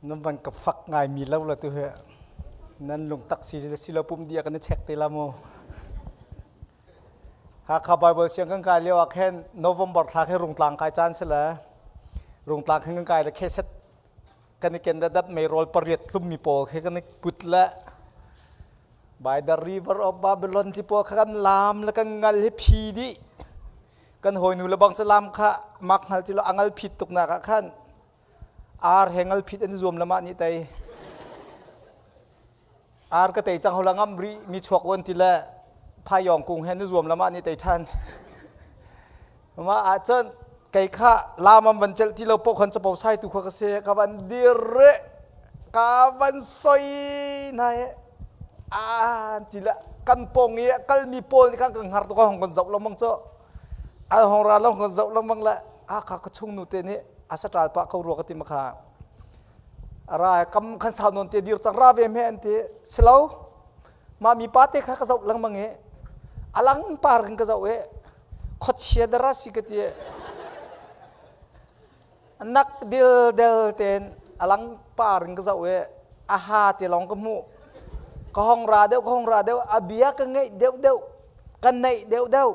Nan van ka fak ngai mi lo la tu hi. Nan lungtak si si lo pum dia kan i check te la mu. Hakha Bible siang kan kai lio ah khin November thla khi rungtlang kai caan si le rungtlang khin kan kai le kheset kan i ken dat meirawl pariat tlummi pawl khi kan i put le by the river of Babylon ti pawl kha kan laam le kan ngal hi phi dih kan hawinu le bang lam kha mak hngal ti lo a ngal phit tuk nak ah khan ar he ngal phit an i zuam lamah nih tei ar ka tei cang hola ngam ri mi chuak won ti le phayong kung he ni zuam lamah nih tei than ma ah cun kei kha lamam van cel ti lo po khon chapo sai tu kha ka se ka van dir re ka van soi na he an ti le kan pong i kal mi pawl nih khan kan hngar tu ka hong kan zoh lengmang cu an hong ra lo kan zoh lengmang le a kha ka chung nu te nih a satral pah ko rua ka ti ma kha ra kam khan sau non te dir cang ra ve me an ti silo mah mi pa te kha ka zoh lengmang i alang par kan ka zoh i khuachia dara si ka ti nak dil del ten alang par in ka zoh i aha ti long ka hmuh ka hong ra deuh ka hong ra deuh a bia ka ngeih deuh deuh ka neih deuh deuh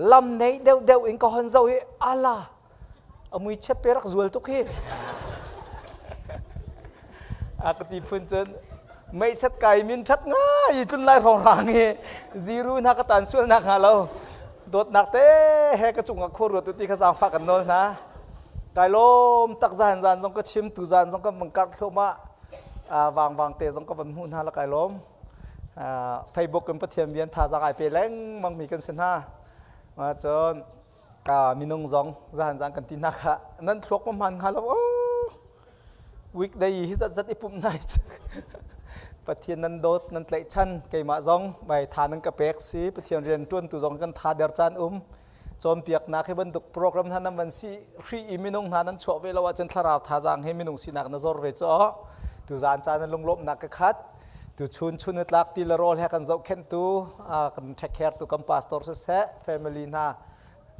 lam neih deuh deuh in ka hon zoh i ala a mui chep pe rak zual tuk hi a ka ti phun cun meisat kai min that ngai tlun lai rong rang hi ziru na ka tan sual nak hnga lo dawtnak te he ka cungah khur ruat tu ti kha zaangfah kan nawl hna kai lawm tak zan zan zong ka chim tu zan zong ka mang kar thluahmah vang vang te zong ka van hmuh hna la kai lawm Facebook in Pathian bian thazaang ai pe lengmang mi kan si hna ma cun minung zong zan zan kan ti hna kha nan thluak ma hman hnga lo weekday hi zat zat i pumh nai Pathian nan dawt nan tlaihchan keimah zong mai tha nan ka pek si Pathian rian tuan tu zong kan tha der caan um cawnpiaknak hi bantuk program hna nan van si hri i minung hna nan chuah ve lo ahcun thlarau thazaang he minung sinak na zor ve cu tu zan caan na lunglawmhnak ka khat tu chun chun tlak ti le rawl he kan zohkhenh tu kan take care tu kan pastor siseh family hna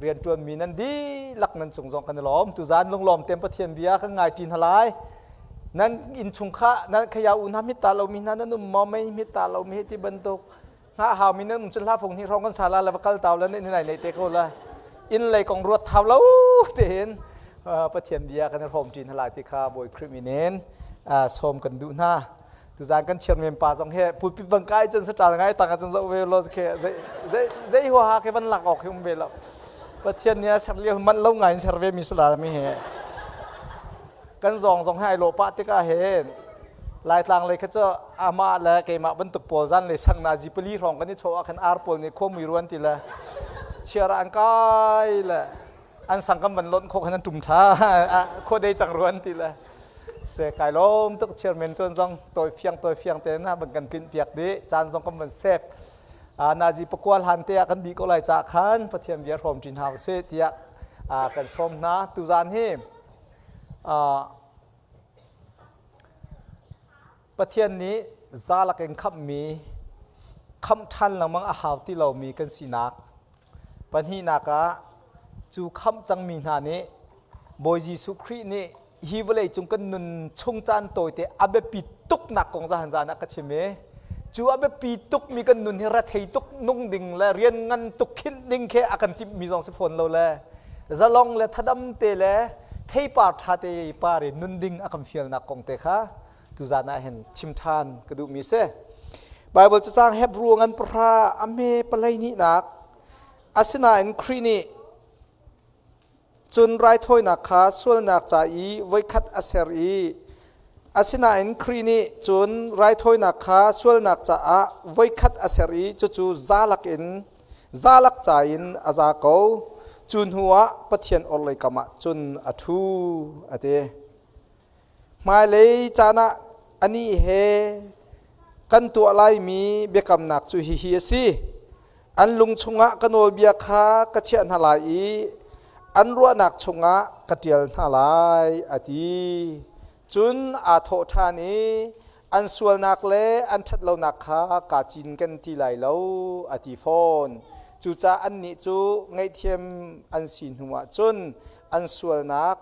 rianṭuanmi nan dihlak nan cung zong kan i lawm. Tuzaan lunglawm tein Pathian bia kan ngai ṭi hna lai. Nan innchung kha nan khaya u hna mit ta lomi hna nan um maw mei mit ta lomi hi ti bantuk hngah haumi nan um cun hla fung hnih hrawng kan sa la le va kal tau le nan nai nei te ko la inn lei kong ruat thau lo tein Pathian bia kan i hrawm ṭi hna lai ti kha Bawi Khrih min in sawm kan duh hna. Tuzaan kan chairman pa zong he pulpit bang kai cun saṭal ngai tang ah cun zoh ve lo ke zei zei zei huaha ke van lak awk hi um ve lo. Pathian nih a ser lio man lo ngai in ser ve mi sala mi he. Kan zawng zong he ai lawh pah tikah hin Laitlang lei kha cu amah le keimah bantuk pawl zan le sang na ji pali hrawng kan i chawh ah khan ar pawl nih khua mui ruan ti le chiar ah an kai le an sang kan van lonh khawh khan an ṭum ṭha khua dei cang ruan ti le se kai lawm tuk chairman tuan zong tawi fiang tawi fiang te na ban kan tlinh piak dih caan zong kan van sek nazi pakua hlan te ah kan dih ko lai ca khan pathian bia hrawm ṭin hau se tiah kan sawm hna tuzan hi Pathian nih zalak in khamhmi khamh ṭhan lengmang a hau ti lomi kan sinak Pahnihnak ah cu khamh cangmi hna nih Bawi Jesuh Khrih nih hi vawlei cung kan nun chung caan tawite a biapi tuknak kong zahan zan ah ka chim i cu a biapi tukmi kan nun hi rethei tuk nung ding le rian ngan tuk khinh ding khi a kan timhmi zong si fawn lo le zalong le thadam te le theipar ṭha te par in nun ding a kan fialnak kong te kha tuzan ah hin chim ṭhan ka duhmi si. Bible cacang Hebrew ngan pahra a hme palei nihnak asinain Khrih nih cun raithawinak kha sualnak ca i voikhat a ser i asinain Khrih nih cun raithawinak kha sualnak caah voikhat a ser i cucu zalak in zalak ca in a za ko cu hnuah Pathian orhlei kam ah cun a ṭhu a ti. Hmailei caan ah anih he kan tuah laimi biakamnak cu hihi a si. An lung chungah ka nawlbia kha ka chiah hna lai i an ruahnak chungah ka ṭial hna lai, a ti. Cun aa thawh ṭhan i an sualnak le an ṭhatlonak kha kaa cinken ti lai lo, a ti fawn. Cucaah annih cu ngaihthiam an si hnuah cun an sualnak.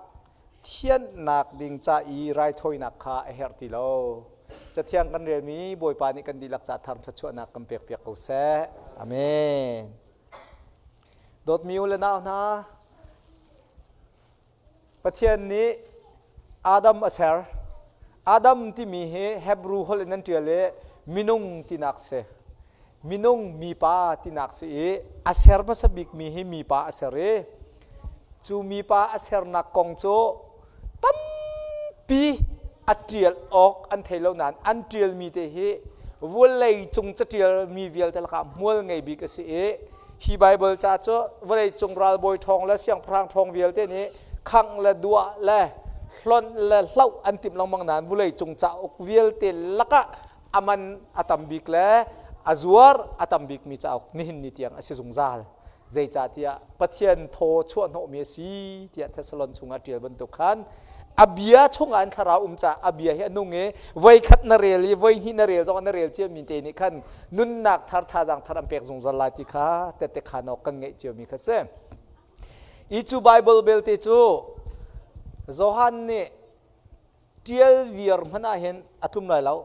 Thianhnak ding ca i raithawinak kha a herh ti lo. Cathiang kan relmi Bawipa nih kan dihlak ca thar thluachuahnak kan pekpiak ko seh. Amen. Dawtmi u le nau hna, Pathian nih Adam a ser. Adam timi hi Hebrew holh in an ṭial i minung tinak si. Minung mipa tinak si i a ser hmasa bikmi hi mipa a ser i cu mipa a sernak kong cu tampi a ṭial awk an thei lo nain an ṭialmi te hi vawlei cung caṭialmi vialte lakah hmual ngei bik a si i Hi Baibal ca cu vawleicung ralbawi ṭhawng le siangpahrang ṭhawng vialte nih khangh le duah le hlonh le hloh an timh lengmang nain vawleicung cauk vialte lakah a man a tam bik le a zuar a tam bikmi cauk nihin ni tiang a si zungzal. Zeicahtiah Pathian thaw chuahhnawhmi a si tiah Thessalon chungah ṭial bantuk khan a bia chungah an thlarau um caah a bia hi a nung i voikhat na rel i voihnih na rel zong na rel ciami te nih khan nunnak thar thazaang thar an pek zungzal lai ti kha tette khan awk kan ngeih ciomi kha si. I cu Bible belte cu Johan nih ṭial viar hmanh ah hin a tlum lai lo.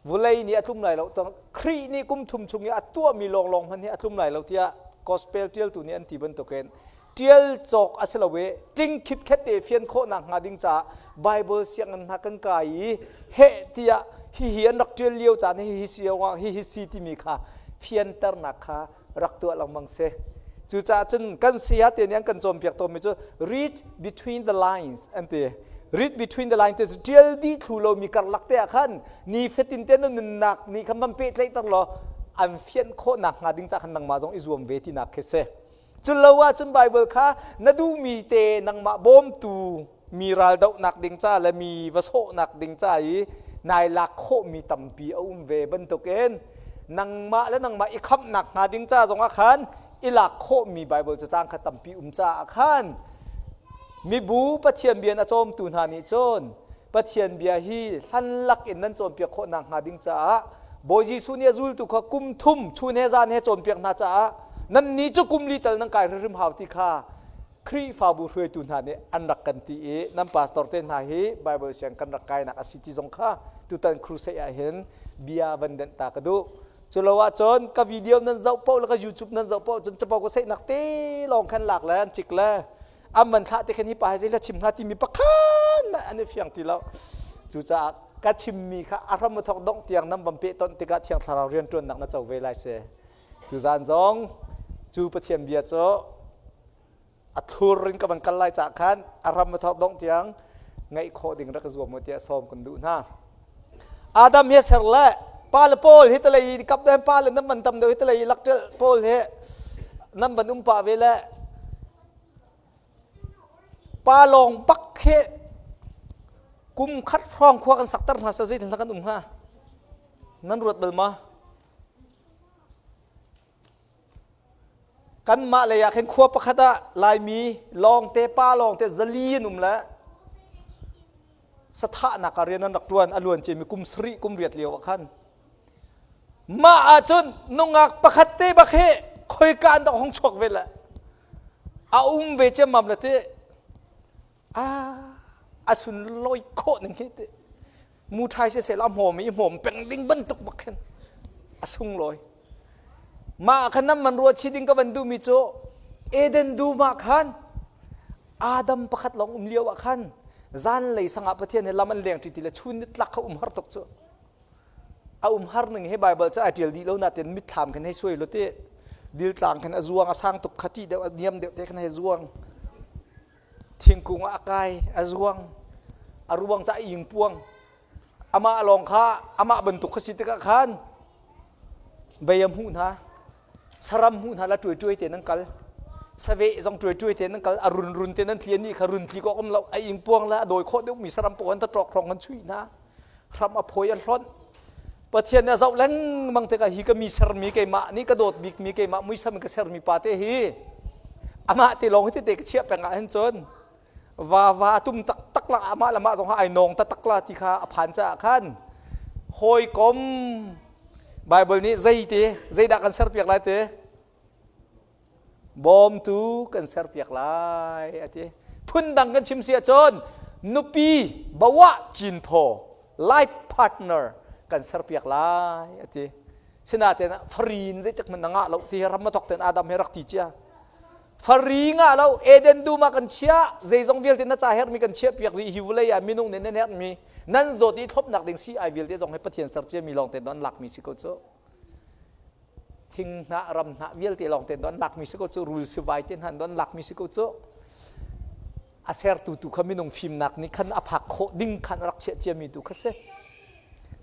Vulei nih a tlum lai lo. Khrih nih kum thum chung i a tuahmi lawnglawng hmanh hi a tlum lai lo tiah gospel ṭialtu nih an ti bantukin ṭial cawk a si lo i tling khitkhet te fian khawhnak hnga ding caah Bible sianginn hna kan kai i heh tiah hihi an rak ṭial lio caan hihi si hihi si timi kha fianternak kha rak tuah lengmang si. Cucaah cun kan saya te nih an kan cawnpiak tawnmi cu read between the lines an ti. Read between the lines cu ṭial dih thlu lomi karlak te ah khan ni fatin te na nunnak nih khan van pehtlaihter law an fianh khawhnak hnga ding ca khan nangmah zong i zuam ve tinak khi si. Cu lo ahcun Bible kha na duhmi te nangmah bawmtu mi raldohnak ding ca le mi va sawhnak ding ca i nai lak khawhmi tampi a um ve bantukin nangmah le nangmah i khamhnak hnga ding ca zongah khan i lak khawhmi Bible cacang kha tampi um caah khan mibu Pathian bia a cawmtu hna nih cun Pathian bia hi hlanlak in nan cawnpiak khawhnak hnga ding caah Bawi Jesuh nih a zultu kha kum thum chun he zan he cawnpiak hna caah nan ni cu kum li tal nan kai hrimhrim hau ti kha Khrihfabu hruaitu hna nih an rak kan ti i nan pastor te hna hi Bible siang kan rak kainak a si ti zong kha tutan crusade ah hin bia van denh ta ka duh. Cu lo ahcun ka video nan zoh paoh le ka YouTube nan zoh paoh cun capo ka seihnak te lawng khan lak le an cik le an van thlah te khan hi pa hi zei chim hnga timi pakhat hmanh an i fiang ti lo. Cucaah ka chimmi kha a hram a thawk dongh tiang nan van pehtonh tikah Thiang Thlarau rianṭuannak na co ve lai si. Tuzaan zong cu Pathian bia cu a thlur in ka van kal lai cah khan a ram a thawk dongh tiang ngaih khawh ding rak zuam u tiah sawm kan duh hna. Adam hi ser le pa le pawl hi talei kap den pa le nan van tam deuh hi talei lakṭel pawl hi nan van um pah ve le pa lawng bak hi kum khat hrawng khua kan sakter hna sa zeitin kan um hnga nan ruat bal ma Kanmah lei ah khin khua pakhat ah Laimi lawngte pa lawngte zali an um le sathahnak ah rian an rak ṭuan a luan ciami kum sarih kum riat lio ah khan mah ahcun nungak pakhat te bak hi khoika an rak hong chuak ve le a um ve ciammam le ti a sunlawi khawh ning hi ti mu ṭhai si seh la hmawm i hmawm peng ding bantuk bak khin a sunglawi mah khan nan man ruah chi ding ka van duhmi cu Eden dum ah khan Adam pakhat lawng um lio ah khan zanlei sangah Pathian he lam an leng ṭi ti le chun nitlak kha um har tuk cu a um har ning hi Bible cu ai ṭial dih lo natin mitthlam khin hei suai lo ti diltlang khin a zuang a sang tuk kha ṭih deuh a niam deuh te khin hei zuang Thingkung ah a kai, a zuang, a ruang ca ing puang. Amah lawng kha amah bantuk kha si tikah khan vei a hmuh hna, saram hmuh hna la tuai-tuai te nan kal. Saveh zong tuai-tuai te nan kal, a run-run te nan tli, anih kha run tli kawk um lo, a ing puang le a dawi khawh deuhmi saram paoh an ta ṭawk hrawng an chuih hna. Hram a phawi a hlonh. Pathian nih a zoh lengmang tikah hi ka mi sermi keimah nih ka dawt bikmi keimah muisam in ka sermi pa te hi amah te lawng hi tete ka chiah peng ah hin cun va va a tum taktak la amah le mah zong ai nawng taktak la ti kha a phan caah khan hawikom Bible nih zei te zeidah kan serpiak lai te bawmtu kan serpiak lai a ti. Phundang kan chim si ahcun nupi bawa cinphaw life partner kan serpiak lai a ti. Sinain farin zeitik hmanh na ngah lo ti ram a thok ten Adam he rak ti cia. Fari ngah lo Eden dum ah kan chiah zeizong vialte na ca herhmi kan chiah piak rih hi vawlei ah minung nih nan herhmi nan zawt i thlopnak ding si ai vialte zong hi Pathian ser ciami lawng te an lakmi si ko cu. Thing hnah ram hnah vialte lawng te an lakmi si ko cu rul sivai te hna an lakmi si ko cu. A sertu tu kha minung fimnak nih khan a phak khawh ding khan a rak chiah ciami tu kha si.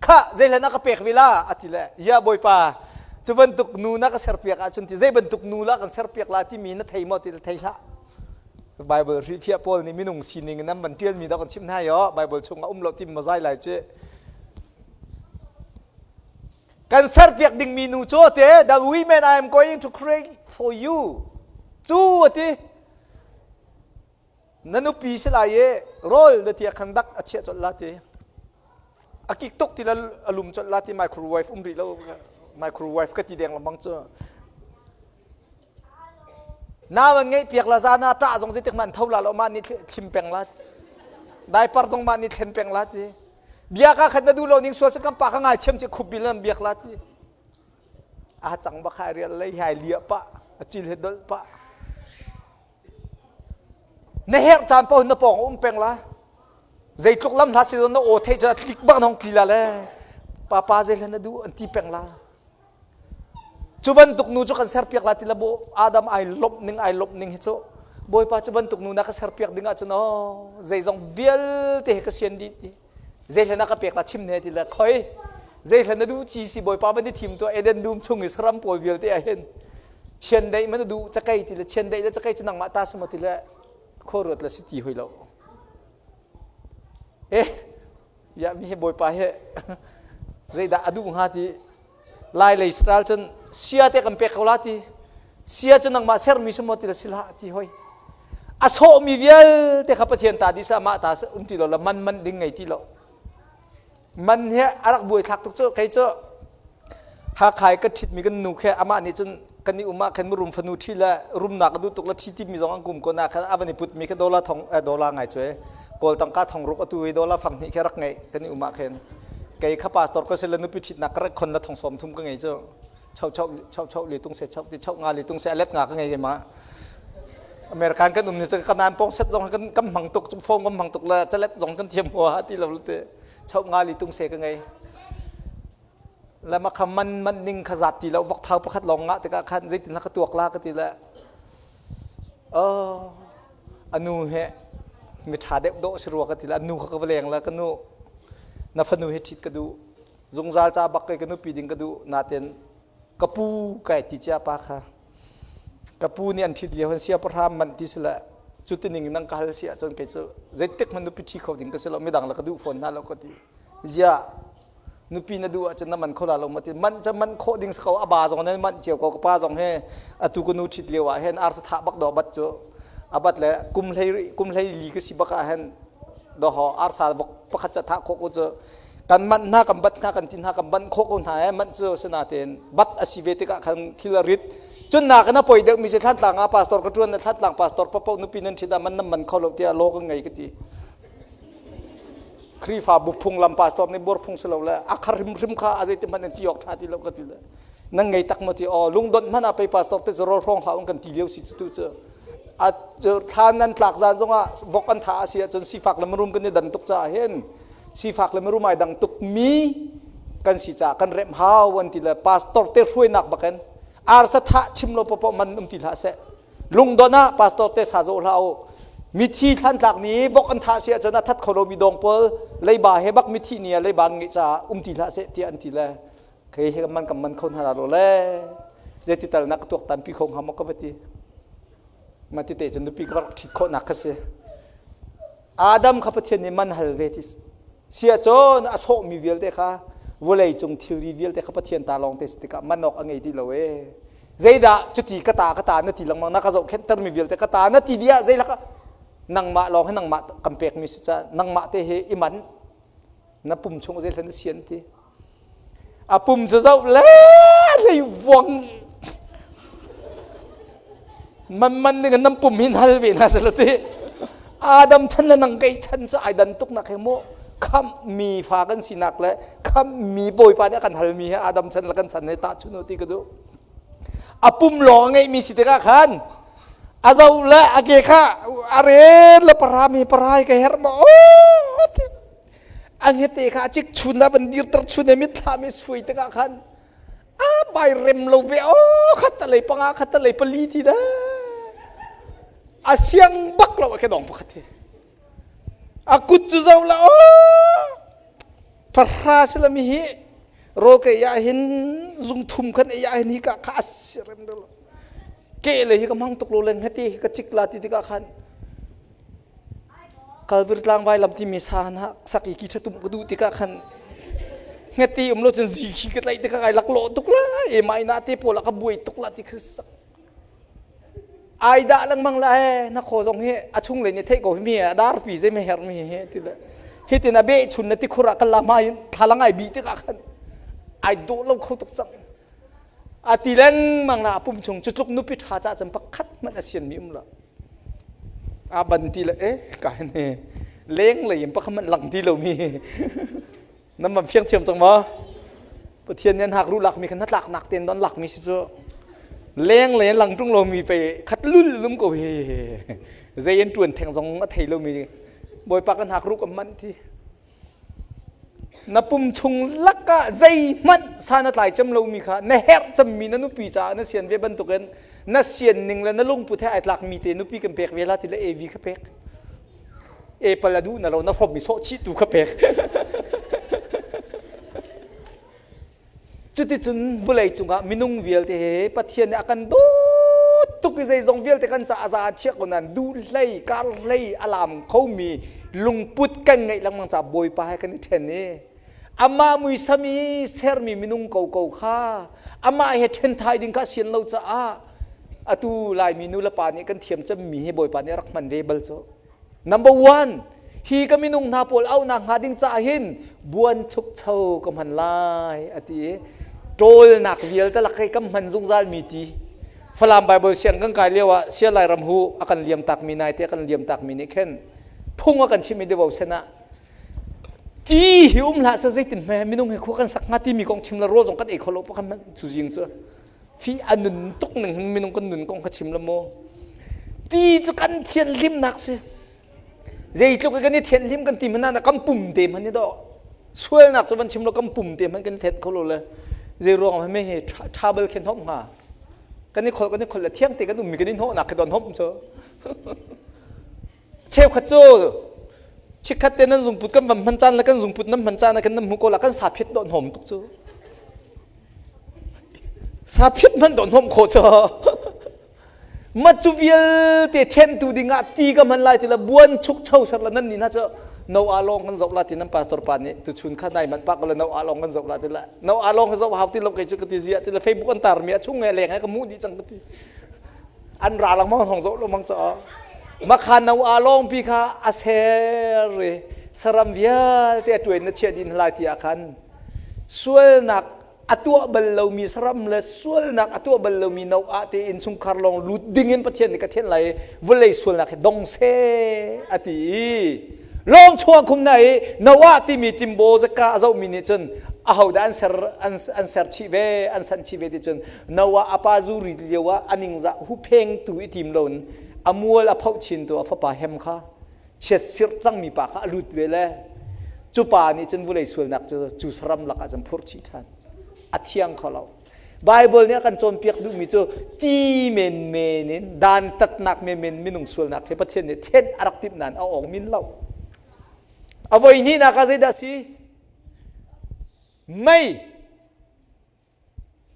Kha zeihlan a ka pek ve la a ti le ya bawipa cu bantuk nu na ka serpiak ahcun ti zei bantuk nu la kan serpiak la timi na thei maw ti thei hlah. Bible hrifiah pawl nih minung sining in an van ṭialmi dah kan chimh hna yo Bible chung a um lo tim ma zai lai ci. Kan serpiak dingmi nu cu te the women I am going to create for you cu ati na nupi si lai i rawl na tia khan dak a chiah colh la ti a kik tuk ti la a lum colh la ti microwave um rih lo microwave ka ti deng lengmang cu na van ngeih piak la za na ṭah zong zeitik man tho la lo mah nih thlim peng la diaper zong mah nih thlen peng la ti bia ka khat na duh lo ning sual kan pa ka ngai thiam ti khup bil nan biak la ti a cang bak hai rial lei hai lia pa a cil he dolh pa Na herh caan paoh na pawng um peng la. Zeitluk lam hlat si na aw theih cun a tlik bak na hong tli la le papa zei hlan na duh an ti peng la. Cu bantuk nu cu kan serpiak la ti la bo Adam ai lawmh ning ai lawmh ning hi cu Bawipa cu bantuk nu na ka serpiak ding ahcun oh zeizong vialte he ka sian dih ti. Zei hlan na ka pek la chim ne ti le khoi zei hlan na duh ci si Bawipa van i thim tuah Eden dum chung i saram pawl vialte ah hin chiandeih man duh cakei ti le chiandeih le cakei cu nangmah ta si maw ti le khuaruat le si ti hoi lo eh ya mi he bawipa he zeidah a duh hnga ti lai lei style cun sia te kan pek ko la ti sia cu nangmah sermi si maw ti le si hlah ti hoi a sawhmi vialte kha Pathian ta dih seh amah ta um ti lo la man man ding ngei ti lo Man he a rak buaithlak tuk cu kei cu Hakha i ka ṭhitmi kan nu khi amah nih cun kan i um ah khan mirum fanu ṭhi le rumnak a duh tuk le ṭhi timi zong an kum ko na khan a van i putmi khi dollar thong eh, dollar ngai cu kawl tangka thong ruk atu i dollar fang hnih khi rak ngeih kan i um ah khin kei kha pastor ka si le nupi ṭhitnak ka rak khon la thong sawm thum ka ngei cu chau chau chau chau li tung se chau ti chau nga li tung se alet nga ka ngei keimah American kan um ni cu kanan pong set zong kan kan hmang tuk phone kan hmang tuk le chalet zong kan thiam hua ti lo te chau nga li tung se ka ngei le ma kha man man ning kha zat ti lo vok thau pakhat lawng nga tikah khan zeitin la ka tuak la ka ti le oh anu he mi tha deuh dawh si rua ka ti le anu kha ka va leng la ka nu na fanu he ṭhit ka duh zungzal ca bak kai ka nupi ding ka duh natin ka pu kai ti cia pa kha ka pu nih an ṭhit lio han siangpahrang manh ti si le cu tining nang ka hal si ahcun kei cu zeitik hmanh nupi ṭhi kho ding ka si lo midang le ka duh fawn hna lo ka ti ziah nupi na duh ahcun na man kho la lo ma ti man ca man khawh ding si ko a ba zong nan manh cio ko ka pa zong he atu ka nu ṭhit lio ah hin arsa thah bak do bat cu abat le kum hlei kum hlei li ka si bak ah hin doho arsa vok pakhat ca thah khawh ko cu kan manh hna kan bat hna kan ti hna kan banh khawh ko hna e manh cu sinatein bat a si ve tikah khan thil a rit cun na kan a poi deuh mi si Thlantlang ah pastor ka tuan na Thlantlang pastor papo nupi nan ṭhit ah man nan man kho lo tiah law ka ngei ka ti Khrihfa bu phunglam pastor nih buar phung si lo le a khar hrimhrim kha a zeiti hmanh in ti awk ṭha ti lo ka ti le nan ngei tak maw ti aw lungdonh hmanh ah pei pastor te cu rawl hrawng hlah un kan ti lio si cu tu cu a thla nan tlak zan zongah vok an tha a si ahcun sifak le mirum kan i dan tuk caah hin sifak le mirum ai dang tuk mi kan si caah kan remh hau an ti le pastor te hruainak bakin arsa thah chim lo popoh man um ti hlah seh lungdon ah pastor te sa zawh hlah u mithi thlantlak ni vok an thah si ahcun a that kho lomi dong pawl leiba he bak mithi ni ah leiba ngeih caah um ti hlah seh tiah an ti le kei he man kan man kho hna lo le zeiti tal na ka tuak tan pi kho hnga maw ka va ti ma ti te cun nupi ka rak ṭhit khawhnak kha si Adam kha Pathian nih man hal ve ti si ahcun a sawhmi vialte kha vawlei cung thilri vialte kha Pathian ta lawng te si tikah man awk a ngei ti lo ee zeidah cuti ka ta ka ta na ti lengmang na ka zohkhenhtermi vialte ka ta na ti dih ah zeilak nangmah lawng hi nangmah kan pekmi si ca nangmah te hi i man na pum chung zei hlan na sian ti A pum cu zoh le hlei vuang man man ding nan pum hin hal ve hna sela ti. Adam chan le nang kei chan cu ai dan tuk nak he mu khamhmi fa kan sinak le khamhmi Bawipa nih a kan halmi he Adam chan le kan chan he tahchun u ti ka duh. A pum lawng a ngeihmi si tikah khan a zo le a ke kha a ren le para mi para ka herh maw a ngete kha a cik chun la van dirter chun e mitthla mi sui tikah khan a bai rem lo ve o khat ta lei panga khat ta lei pali ti da a siang bak lo ke dong pakhat hi a kut cu zo la o Pahra silami hi rawl ka ei ahhin zung thum khan ei ahhin hi ka kha a rem deuh lo. Ke le hi ka hmang tuk lo le hngete hi ka cik la ti tikah khan Kalvir tlang vailam timi sa hna sak i ki ṭhatum ka duh tikah khan hngete um lo cun zi khi ka tlaih tikah kai laklawh tuk la e mai na te pawl ah ka buai tuk la ti kha sak Ai dah lengmang la he na khaw zong hi a chung lei nih theih ko hi mi a darpi zei me her mi hi ti le hitin a beh chun na tikhur ah kan la hma in thlalang ai bi tikah khan ai dawh lo kho tuk cang a ti lengmang la pum chung cutluk nupi ṭha ca cun pakhat hmanh a sian mi um lo a ban ti le eh ka ne leng lei in pakhat hmanh lang ti lo mi Nan van fiang thiam cang maw? Pathian nih an hak ruh lakmi kha hnatlaknak tein don lakmi si cu leng le lang ṭung lomi pei khat lul lum ko hi zei an ṭuan theng zong a thei lomi Bawipa kan hak ruh kan manh ti na pum chung lakah zeihmanh san a tlai cem lomi kha na herh cemmi na nupi caah na sian ve bantukin na sian ning le na lungput he ai tlakmi te nupi kan pek ve la ti le Evi kha pek Apple a duh na lo na hrawmmi sawh chih tu kha pek. Cuticun vawlei cungah minung vialte he Pathian nih a kan dawt tuk i zeizong vialte kan caah za a chiah ko nain duh hlei kar hlei a lam khomi lungput kan ngeih lengmang caah Bawipa he kan i ṭhen i amah muisam i sermi minung koko kha amah he ṭhen thai ding kha sian lo caah atu Laimi nu le pa nih kan thiam cemmi hi Bawipa nih a rak hman ve bal cu. Number one, hi ka minung hna pawl auhnak hnga ding caah hin buan chukcho ka hman lai a ti i ṭawlnak vialte lak i kan hman zungzal mi ti Falam Bible siang kan kai lio ah Sia Lairam hu a kan liam takmi naite a kan liam takmi nih khin phung a kan chimh i devotion ah ti hi um hlah seh zeitin hme minung hi khua kan sak hnga timi kong chim le rawl zong kan ei kho lo pakhat cu zing cu fi a nun tuk ning hin minung kan nun kong kha chim la maw ti cu kan thianhlimnak si zeitluk i kan i thianhlim kan ti hmanh ah kan pum te hmanh i dawh sualnak cu van chim lo kan pum te hmanh kan thenh kho lo le zei ruang ah me hi trouble khin hom hnga kan i khol kan i khol le thiang te kan ummi kan i hnawhnak khi don hom cu Cheukhat cu chikkhat te nan zungput kan van hman caan le kan zungput nan hman caan ah kan nan hmu ko la kan saphiat dawh hnawm tuk cu. Saphiat hman dawh hnawm khawh cu. Ma cu vialte thentu dingah ti ka hman lai ti la buan chuk cho ser la nan ni na cu no a long kan zoh la ti nan pastor pa nih tuchun kha nai man pak la no a long kan zoh la ti la no a long zoh hau ti lo kei cu ka ti zia ti la facebook an tar mi a chung nge leng he ka mu dih cang ka ti an ra lengmang hong zoh lengmang caah makha no a lawng pi kha a ser i saram vialte a tuai na chiah din lai ti ah khan sualnak a tuah bal lomi saram le sualnak a tuah bal lomi no ah te innchungkhar lawng lut ding in Pathian nih ka thian lai vawlei sualnak hi dong se a ti i lawng chuah khum na i Noah timi timbo zaka a zohmi nih cun ahodah an ser an ser chih ve an sanh chih ve ti cun Noah a pa zu rit lio ah a ningzah hupheng tu i tim loin a mual a phoh chin tu a fapa Hem kha chiatsirh cangmi pa kha a lut ve le cu pa nih cun vulei sualnak cu cu saram lakah cun phurh chih ṭhan a thiang kho lo Bible nih a kan cawnpiak duhmi cu ti menmen in dantatnak menmen minung sualnak hi Pathian nih thenh a rak timh nain a awng min lo a voi hnihnak ah zeidah si mei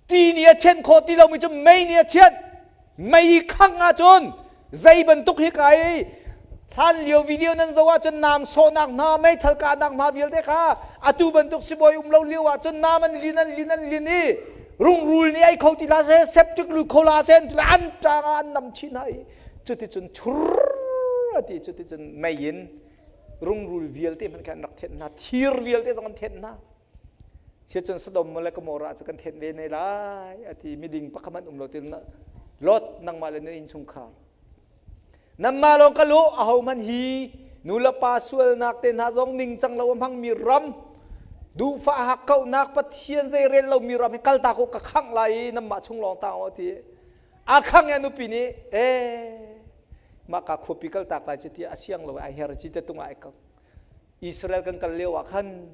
Ti nih a thianh khawh ti lomi cu mei nih a thianh. Mei khangh ahcun zei bantuk hi kai hlan lio video nan zoh ahcun naam sawhnak hna meithal kahnak hna vialte kha atu bantuk sibawi um lo lio ahcun naam an lin an lin an lin i rungrul nih ei kho ti hlah seh septic lu kho la seh an ṭang ah an nam chih hna i cuticun chur ati cuticun mei in rungrul vialte hmanh kha an rak thianh hna thir vialte zong an thianh hna Siacun Sodom le Gomorrah cu kan thenh ve ne lai a ti miding pakhat hmanh um lo tin Lot nangmah le na innchungkhar. Nanmah lawng kal u, ahohmanh hi nu le pa sualnak te hna zong ningcang lo a hmangmi ram, duhfah hakkauhnak Pathian zei rel lomi ram hi kal tak u, ka khangh lai i nanmah chung lawng tang u a ti. A khangh i a nupi nih, ee, mah ka khuapi kal tak lai cu tiah a siang lo i ai her i cite tung ah ai kang. Israel kan kal lio ah khan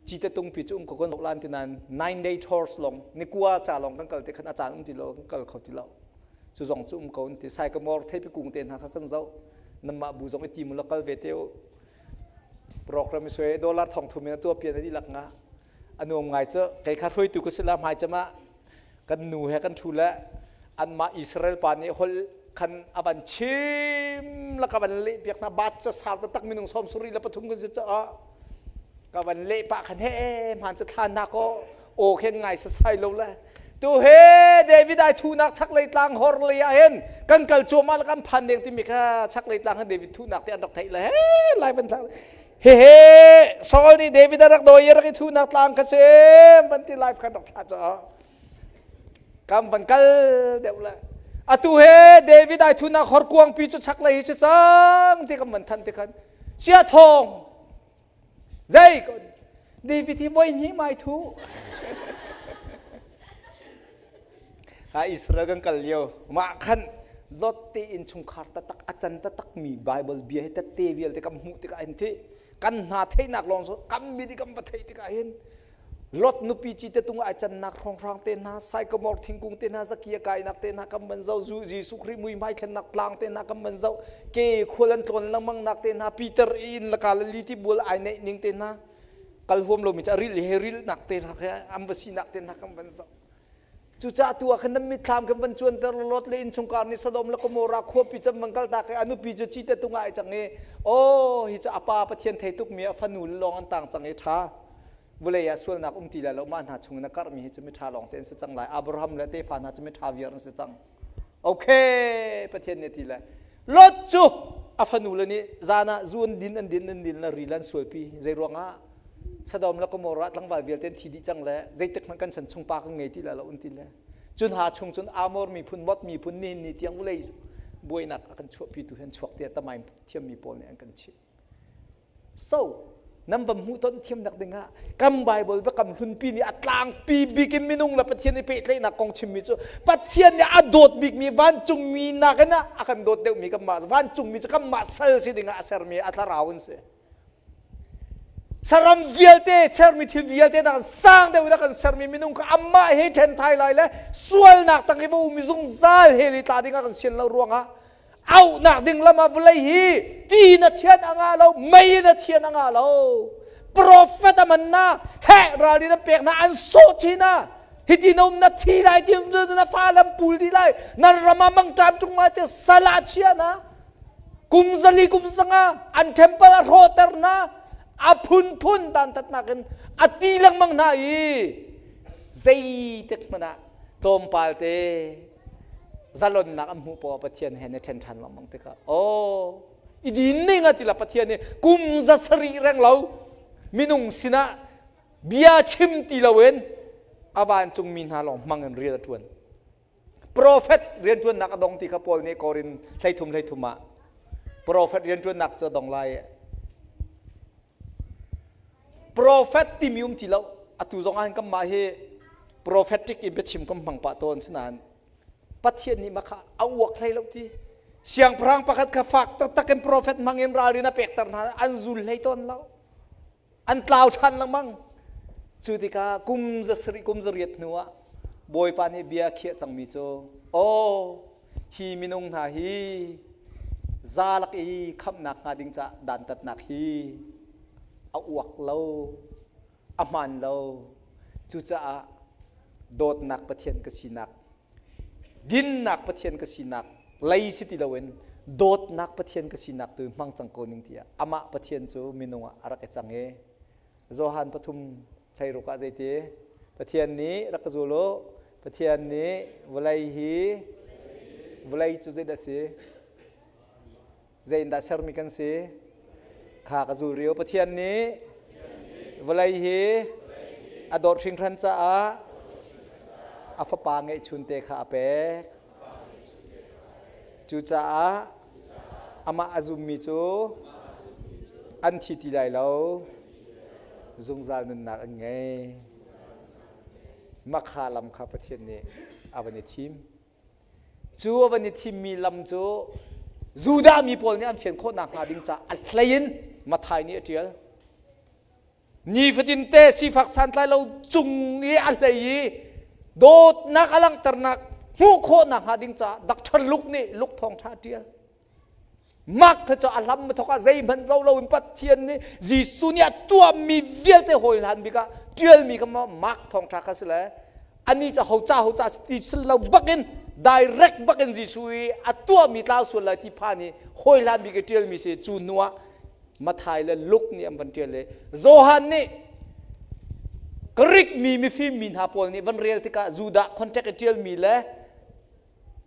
cite tungpi cu um ko kan zoh lan ti nain 9 day tours long nikua ca long kan kal te khan a caan um ti lo kan kal kho ti lo. Cu zong cu um ko an ti. Sycamore theipi kung te hna kha kan zoh. Nanmah bu zong i tim u kal ve te u. Program i sui dollar thong thum in a tuah pian a dihlak nga. A nuam ngai cu kei kha hruaitu ka si la hmai cem ah kan nu he kan thu le anmah Israel pa nih holh khan a van chim la ka van leh piak hna bat ca sar taktak minung sawm suri le pathum kan si caah ka van leh pah khan he hmaan cu thlan hna kaw aw khen ngai sasai lo le tu he David ai thunak chaklei tlang hor lei ah hin kan kal cuahmah le kan phan deng timi kha chaklei tlang han David thunak te an rak theih le he lai van thlang hehe Saul nih David a rak dawi i rak i thunak tlang kha si van ti live khan rak thlah caah kam van kal deuh le atu he David ai thunak horkuang pi cu chaklei hi si cang ti kan van than ti khan sia thawng zei David hi voi hnih mai thu ha Israel kan kal lio mah khan lot te in chungkhar taktak a can taktak mi Bible bia hi tette vialte kan hmuh tikah hin thi kan hna theihnak lawng so kan mi di kan va theih tikah hin Lot nupi ci te tung ai cannak hrawnghrang te hna sycamore thingkung te hna zakia kainak te hna kan van zoh zu Jesuh Khrih mui hmai thlennak tlang te hna kan van zoh ke khual an tlawn lengmang nak te hna Peter in laka le ti bual ai neih ning te hna kal huam lomi cu a ril he ril nak te hna kha an va sinak te hna kan van zoh Cucaah tu ah khan nan mitthlam khan van cuanter Lot le innchungkhar nih Sodom le Gomorrah khuapi cam van kaltak i a nupi cu cite tung ah ai cang i aw hi cu a pa Pathian thei tukmi a fanu le lawng an tang cang i ṭha vulei ah sualnak um ti lai lo mah hna chung in a karhmi hi cu miṭha lawng te an si cang lai Abraham le tefa hna cu miṭha viar an si cang okay Pathian nih a ti le Lot cu a fanu le nih zan ah zu an din an din an din le ril an sualpi zei ruangah Sodom le Gomorrah tlangval vialte an thi dih cang le zeitik hmanh kan chan chung pa kan ngei ti lai lo an ti le cun ha chung cun Amor miphun Mot miphun nihin ni tiang vulei buainak a kan chuahpitu hi an chuak tiah tamain thiammi pawl nih an kan chimh. So nan va hmuh ton thiamnak dingah kan Bible biakam hlunpi nih a tlangpi bik in minung le Pathian i pehtlaihnak kong chimmi cu Pathian nih a dawt bikmi vancungmi nakin a kan dawt deuhmi kanmah vancungmi cu kanmah sal si dingah a sermi a thlarau an si. Saram vialte, sermi thil vialte nak sang deuh in a kan sermi minung kha amah he ṭhen thai lai le sualnak tang i va um i zungzal hell i tla ding a kan sian lo ruangah auhnak ding lam ah vawlei hi ti in a thian a ngah lo, mei in a thian a ngah lo. Profet a man na, heh ral in a pek na, an sawh chin na. Hiti na um na thi lai ti um na fa lam pul di lai, nan ram ah mangṭam ṭung lai te sal ah chia na. Kum zali kum zanga an temple a hrawhter hna a phunphun dantatnak in a ti lengmang hna i zeitik hmanh ah tlawmpal te zalonnak an hmuh poah Pathian he na ṭhen ṭhan lengmang tikah aw i din ning a ti la Pathian nih kum za sarih reng lo minung sinah bia chim ti loin a vancungmi hna lawng hmang in rian a ṭuan. Profet rianṭuannak a dong ti kha Paul nih Korin 13 13 ah profet rianṭuannak cu a dong lai. Profet timi um ti lo atu zong ah hin kanmah hi prophetic in biachim kan hmang pah tawn sinain Pathian nih mah kha a uak hlei lo ti. Siangpahrang pakhat kha fak taktak in profet hmang in ralrin a pekter hna an zul hlei tawn lo. An tlau ṭhan lengmang. Cu tikah kum za sarih kum za riat hnuah Bawipa nih bia a khiah cangmi cu, Aw, hi minung hna hi za lak i khamhnak hnga ding caah dantatnak hi a uak lo, a hmaan lo. Cucaah dawtnak Pathian ka sinak Dinnak Pathian ka sinak lei si ti loin dawtnak Pathian ka sinak tu hmang cang ko ning tiah amah Pathian cu minung ah a rak i cang i Johan pathum hleiruk ah zeiti Pathian nih rak ka zul u Pathian nih vawlei hi vawlei cu zeidah si Zei in dah sermi kan si? Kha ka zul rio. Pathian nih vawlei hi a dawt hringhran caah a fapa ngeihchunte kha a pek. Cucaah Amah a zummi cu an thi ti lai lo. Zungzal nunnak an ngei. Makha lam kha Pathian nih a van i thim. Cu a van i thimmi lam cu Judah mi pawl nih an fian khawh nakhnga ding caah a hlei in Matthai nih a ṭial. Nifatin te sifak santlai lo cung i a hlei i dawtnak a langhternak hmuh khawh nakhnga ding caah Dr. Luke nih Luke thawngṭha a ṭial. Mark kha cu a hlam thawk ah zeihmanh lo loin Pathian nih Jesuh nih a tuahmi vialte hawi hlan bik ah ṭialmi kha Mark thawngṭha kha si le ani cu ho ca ho ca ti sil lo bakin direct bakin Jesuh i a tuahmi tlau sual lai ti phan i hawi hlan bik i ṭialmi si cu hnu ah Mathai le Luke nih an van ṭial i Johan nih Greek mi mifim mi hna pawl nih van rel tikah Judah contact i ṭialmi le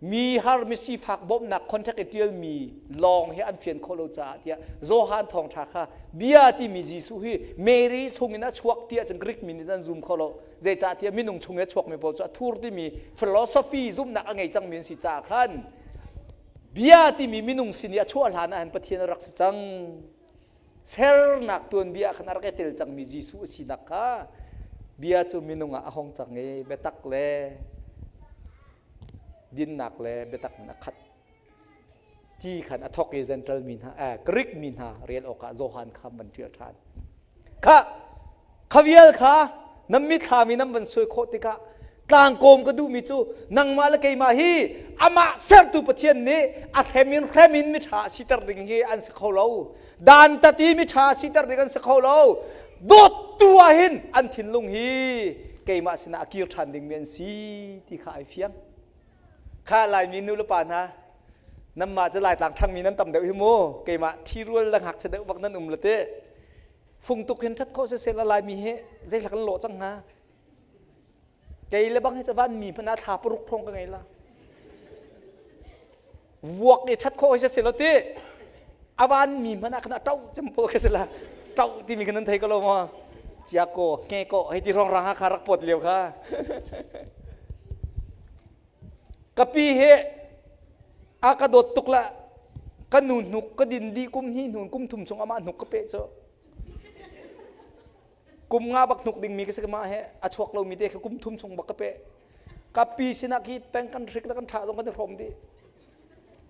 mi har mi sifak bawmhnak contact i ṭialmi lawng hi an fian khawh lo caah tiah Johan thawngṭha kha bia timi Jesuh hi Mary chungin a chuak tiah cun Greek mi nih an zum kho lo zeicahtiah minung chung i a chuakmi pawl cu a thur timi philosophy zumhnak a ngei cangmi an si caah khan bia timi minung sin i a chuah hlan ah hin Pathian a rak si cang sernak tuanbia ah khan a rak i tel cangmi Jesuh a sinak kha bia cu minung ah a hong cang i biatak le dinnak le biatak in a khat ti khan a thawk i Gentile mi hna eh, Greek mi hna rel awkah Johan kha van ṭial ṭhan kha kha vial kha nan mithlam i nan van suai khawh tikah tlangkawm ka duhmi cu nangmah le keimah hi amah sertu Pathian nih a hrem in hrem in miṭha siter ding hi an si kho lo dantat i miṭha siter ding an si kho lo dawttu ah hin an thinlung hi keimah sinah a kir ṭhan dingmi an si ti kha ai fiang kha Laimi nu le pa hna nanmah cu Laitlang ṭhangmi nan tam deuh hi mu keimah ṭhirual le ngakchia deuh bak nan um le teh fung tuk hin ṭhat khawh siseh la Laimi hi zeihlak kan lawh cang hnga kei le bang hi cu van mi hmanh ah thla paruk thong ka ngei la vuak i ṭhat khawh hi siseh lo ti avan mi hmanh ah khan a ṭauh cem pawl khi si la ṭauh timi khan nan thei ko lo maw chia ko nge ko hei ti rong rang ha kha rak pawt lio kha ka pi hi a ka dawt tuk la ka nu hnuk ka din dih kum hnih hnu kum thum chung amah hnuk ka pe cu kum nga bak hnuk ding mi ka si mah he a chuak lo mi te kha kum thum chung bak ka pe ka pi sinah khi peng kan hrik le kan tha zong kan i hrawm dih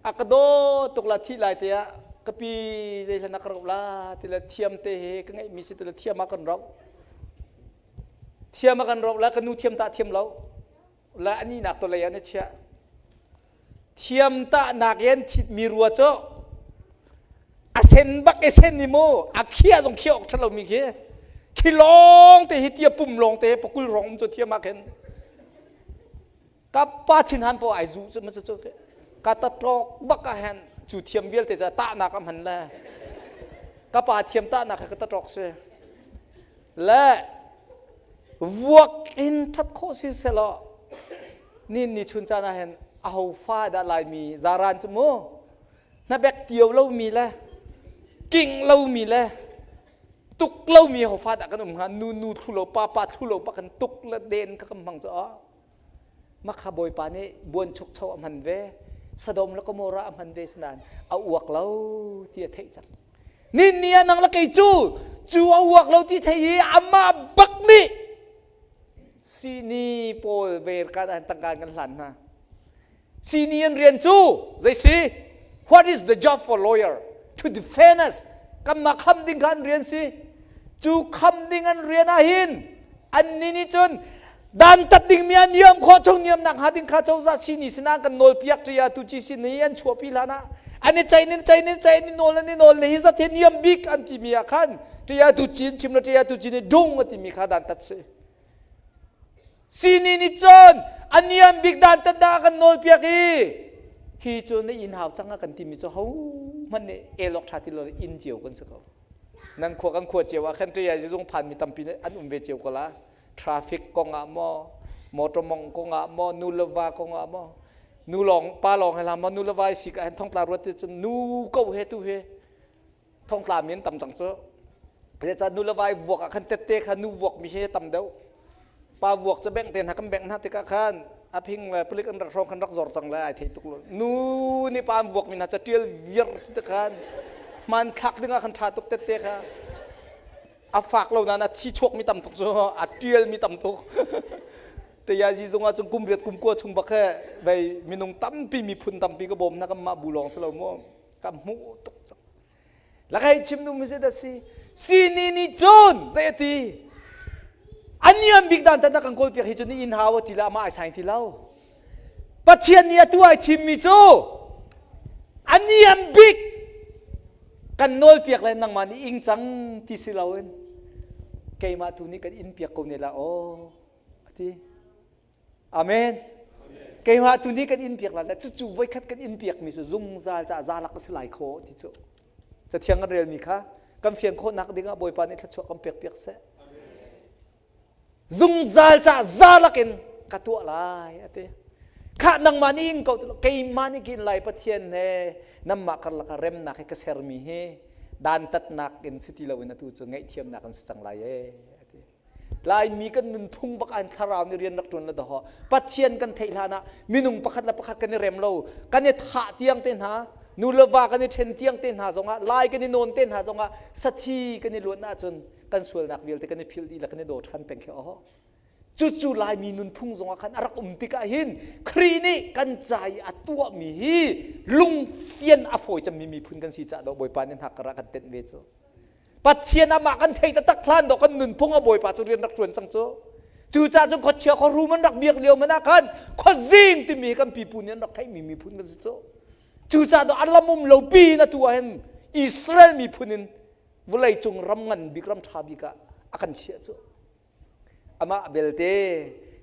a ka daw tuk la thi lai te ah ka pi zei hlan ka rauh la ti le thiam te he ka ngeih mi si ti le thiam ah kan rauh thiam ah kan rauh la ka nu thiam ta thiam lo la ani nak to lei ah na chiah thiam ta nak yen thit mi rua cu a sen bak e sen ni mu a khia zong khia ok thalo mi khi khi long te hi tia pum long te pakul rong um chu thiam ah khin ka pa thinhan po ai zu cu ma cu ka ta tlok bak ah hen cu thiam vialte ca tahnak am han le ka pa thiam tahnak ka ta tlok si le vuak in that khawh si selaw ni ni chun caan ah hen aho fa dah laimi zaran cu mu hnabek tio lo mi le king lo mi le tuk lo mi ho fa dah kan um hnga nu nu thlu lo pa pa thlu lo pa kan tuk le den kha kan hmang cu Makha Bawipa nih buanchukcho a hman ve, Sodom le Gomorrah a hman ve sinain a uak lo ti a theih cang. Ni ni ah nang le kei cu cu a uak lo ti thei i amah bak nih sini pawl ver kan an tangka kan hlan hna. Sini an rian cu zei si? What is the job for lawyer? To defend us. Kanmah kham ding kha an rian si. Cu kham ding an rian ah hin annih nih cun dantat dingmi a niam khawh chung niamnak hnga ding kha cozah sini sinah kan nawlpiak ṭia tu ci sin i an chuahpi hlan ah an i ceih nin ceih nin ceih nin nawl an i nawl le hi zat hi niam bik an timi ah khan ṭia tu cin chim le ṭia tu cin i dung a timi kha dantat si sini nih cun a niam bik dantat dah kan nawlpiak i hi cu na inn hau cang a kan timi cu ho hmanh nih elok ṭha ti lo inn cio kan si ko nan khua kan khua cio ah khan ṭia zung phan mi tampi an um ve cio ko la traffic kong ah maw motor mong kong ah maw nu le va kong ah maw nu lawng pa lawng he la maw nu le va si ka hen thongtla ruat te cun nu ko he tu he thongtla mi an tam cang cu zeicah nu le vai vuak ah khan tette kha nu vuak mi he tam deuh pa vuak cu bengh te hna kan bengh hna tikah khan. A phing le palik an rak hrawng khan rak zor cang le ai thei tuk lo. Nu nih pa an vuak mi hna ca ṭial viar si te khan hmanthlak ding ah khan ṭha tuk tette kha. A fak lo nain a thi chuak mi tam tuk cu a ṭial mi tam tuk. Tayazi zung ah cun kum riat kum kua chung bak he vei minung tampi miphun tampi ka bawm na kan mah bu lawng si lo mu ka hmuh tuk cang. Lakai chim nu mi zeidah si? Sini nih cun zei a ti? An niam bik dan tan kan kawl piak hi cu ni inn hau ti la amah ai saing ti lo. Pathian nih atu ai thimmi cu a niam bik kan nawl piak le nangmah nih ing cang ti si loin keimah tu nih kan in piak ko ne la aw a ti. Amen. Keimah tu nih kan in piak lai cucu voikhat kan in piakmi cu zungzal ca zalak a si lai kho ti cu. Cathiang kan relmi kha kan fian khawhnak dingah Bawipa nih thluachuah kan pek piak seh. Zungzal ca zalak in ka tuah lai a ti. Khah nangmah nih in ko keimah nih kin lai Pathian he namah karlak ah remnak he ka sermi hi dantatnak in si ti loin atu cu ngaihthiamnak in si cang lai ee a ti. Laimi kan nunphung bak ah thlarau nih rian rak ṭuan le dawh Pathian kan theih hlan ah minung pakhat le pakhat kan i rem lo kan i thah tiang te hna nu le va kan i ṭhen tiang te hna zongah lai kan i nawn te hna zongah sathi kan i luan ahcun kan sualnak vialte kan i philh dih le kan i daw ṭhan peng khi aw cucu Laimi nunphung zongah khan a rak um tikah hin Khrih nih kan ca i a tuahmi hi lungfian a fawi cemmi miphun kan si caah dawh Bawipa nih hna karah kan tenh ve cu Pathian amah kan thei taktak hlan dawh kan nunphung a Bawipa cu rian rak ṭuan cang cu. Cucaah cun khuachia khuarum an rak biak lio man ah khan khuazing timi kan pipu nih an rak theihmi miphun kan si cu. Cucaah dawh a lam um lo pi in atu ah hin Israel miphun in vawlei cung ram ngan bik ram ṭha bik ah a kan chiah cu. Amah belte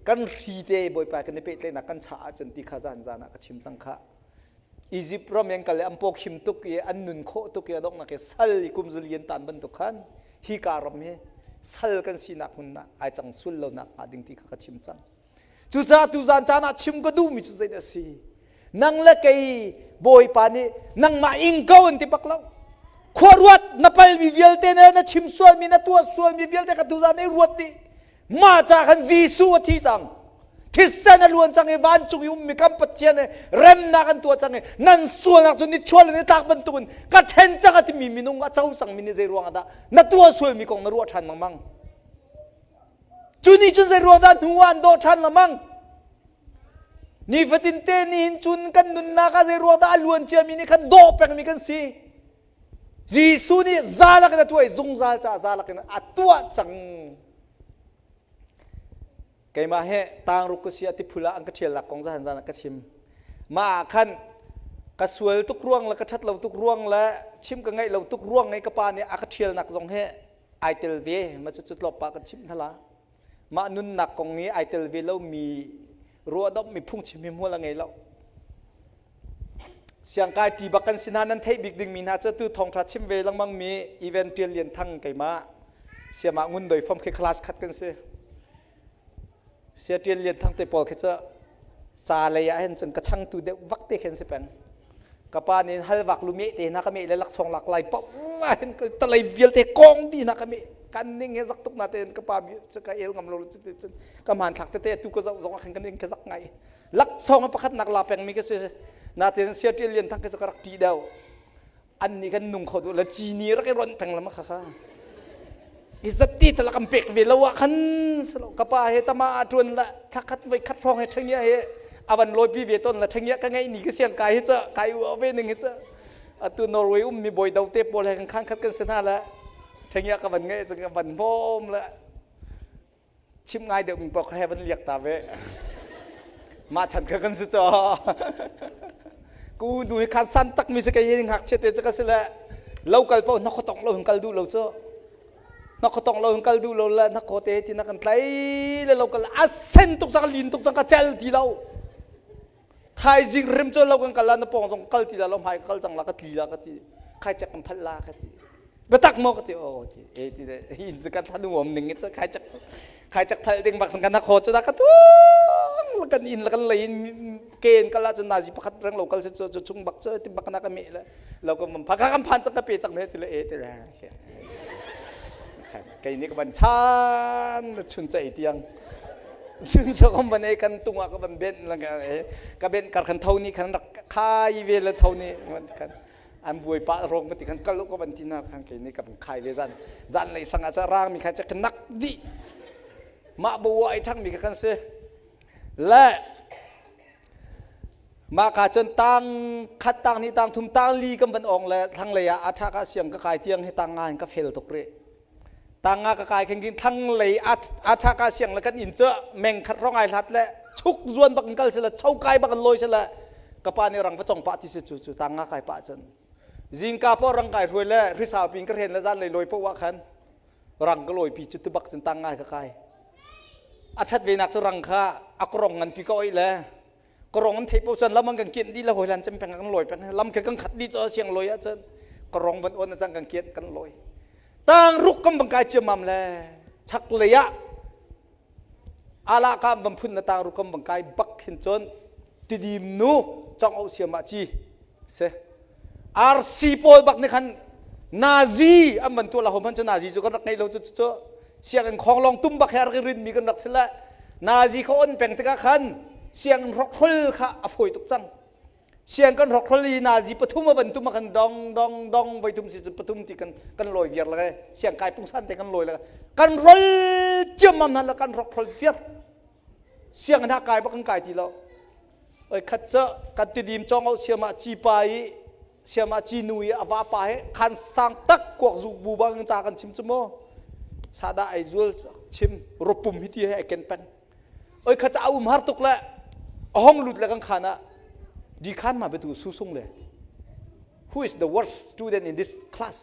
kan hri te Bawipa kan i pehtlaihnak kan chah ahcun ti kha zan zan ah ka chim cang khah. Egypt ram in kal i an pawkhim tuk i an nun khawh tuk i a donghnak i sal i kum zali an tan bantuk khan hi ka ram hi sal kan sinak hmun ah ai cang sul lo nak hnga ding ti kha ka chim cang. Cucaah tuzan caan ah chim ka duhmi cu zeidah a si? Nang le kei Bawipa nih nangmah ing ko an ti bak lo. Khua ruat na palmi vialte ne na chim sualmi na tuah sualmi vialte kha tuzan i ruat dih. Mah ca khan Jesuh a thi cang. Thisen a luan cang i vancung i ummi kan Pathian he remnak an tuah cang i nan sualnak cu nichuah le nitlak bantukin ka ṭhen cang a timi minung a co cangmi nih zei ruangah dah na tuah sualmi kong na ruah ṭhan lengmang. Cu nih cun zei ruang dah hnu ah an dawh ṭhan lengmang? Nifatin te nihin cun kan nunnak ah zei ruang dah a luan ciami nih khan dawh pengmi kan si. Jesuh nih zalak in a tuah i zungzal caah zalak in a tuah cang. Keimah he tangruk ka si ah tiphul ah an ka ṭhialnak kong zahan zan ah ka chim. Mah ah khan ka sual tuk ruang le ka ṭhat lo tuk ruang le chim ka ngaih lo tuk ruang i ka pa nih a ka ṭhialnak zong he ai tel ve ma cu tlawp pa kan chimh hna mah nunnak kong i ai tel ve lomi ruahdomh mi phungchim hi hmual a ngei lo siangkai ṭi bak kan si hna nan theih bik dingmi hna cu tu thawngṭha chim ve lengmang mi event ṭial lian thang keimah siamah ngun doi fom khi class khat kan si Sia Ṭial Lian Thang te pawl khi cu ca lei ah hin cun ka changtu deuh vak te khin si peng. Ka pa nih halvak lu meh te hna ka meh le laksawng lak lai paoh ah hin talei vialte kong dih hna ka meh kan ning he zak tuk na tein ka pa cu ka el ngam lo cu cun ka hmanthlak tete tu ka zoh zong ah khin ka ning ka zak ngai laksawng pakhat nak la peng mi ka si natein Sia Ṭial Lian Thang khi cu ka rak ṭih deuh an nih kan nung kho duh la cini rak i ronh peng lam kha kha i zatti talak an pek ve lo ah khan silo ka pa he tama a tuan la thakhat voi khat hrawng he thengia he avan lawi pi ve ton la thengia ka ngei ni ka siang kai hi cha kai u ve ning hi cha atu Norway um mi boi do te pawl he kan khang khat kan se hna la thengia ka van ngei chang van bom la chim ngai deuh mi paoh he van liak ta ve mah chan kha kan si caw ku nu hi khan san tak mi si kai hi ngakchia te cu ka si le lo kal paoh na khotong lo hin kal duh lo cu na khotong lo hin kal duh lo le na khaw te ti na kan tlai le lo kal a sen tuk cang lin tuk cang ka cel ti lo thaizing rim cu lo kan kal la na pawng zong kal ti la lo hmai ka kal cang la ka tli la ka ti khai chek kan phalh la ka ti biatak maw ka ti oh ti e ti le hin cu kan than uam ning cu khai chek khai chek phalh ding bak kan kho cu da ka tung kan in la kan lei in ken kal ah cun nazi pakhat reng lo kal se cu cu chung bak cu ti bak na ka me le lo ka mam phaka kan phan cang ka pe cang ne ti le e ti le kei nih ka ban chan chun chai tiang. Cun so kan van ei kan tung ah ka van benh lang ka benh kar khan tho ni khan rak khai ve le tho ni kan an vuai pa rong ka ti khan kal ka van ti na khan ke ni ka van khai ve zan zan lei sang ah cha rang mi khan cha nak di mah bo ai thang mi kha kan si le mah ka cun tang khat tang ni tang thum tang li kan van ong le thlang lei ah a tha ka siang ka kai tiang hi tang nga in ka fel tuk ri tang nga ka kai khin khin thlang lei a tha ka siang le kan inn cu meng khat rong ai hlat le chuk zuan bak in kal sila cho kai bak in loi sila ka pa nih rang va chong pah ti si cu cu tang nga kai pah cun zingka po rang kai hruai le hrisau pin ka hren le zan lei loi po wa khan rang ka loi pi cu tu bak cun tang ngai ka kai a that ve nak cu rang kha a korong ngan pi ka oi le korong an theih po cun lam an kan kian dih la hoi lan cem peng kan loi peng lam kha kan khat dih cho siang loi ah cun korong van on cang kan kian kan loi tang ruk kam bang kai chiam le chak lei ah ala kam van phun na tang ruk kam bang kai bak hin cun tidim nu chong au siam ah chi se RC pawl bak nih khan Nazi an van tuah la hom han cu Nazi cu kan rak ngei lo cu cu sianginn khonglong tum bak he a rak i rinmi kan rak si le Nazi kha on peng tikah khan sianginn hrokhrol kha a fawi tuk cang siang kan hrokhrol i Nazi pathum a van tum ah khan dong dong dong voi thum si cu pathum ti kan kan lawi viar le siang kai pungsan te kan lawi le kan rol ciammam hna le kan hrokhrol viar sianginn ha kai bak kan kai ti lo oi khat cu kan tidim cong au siam ah ci pa i siam ah ci nu i a va pa he khan sang tak kuak zu bu bang ca kan chim cu mu sada ai zul chim ropum hi ti he ai ken peng oi khat ca um har tuk le a hong lut le kan khan ah di khan ma betu su sung le who is the worst student in this class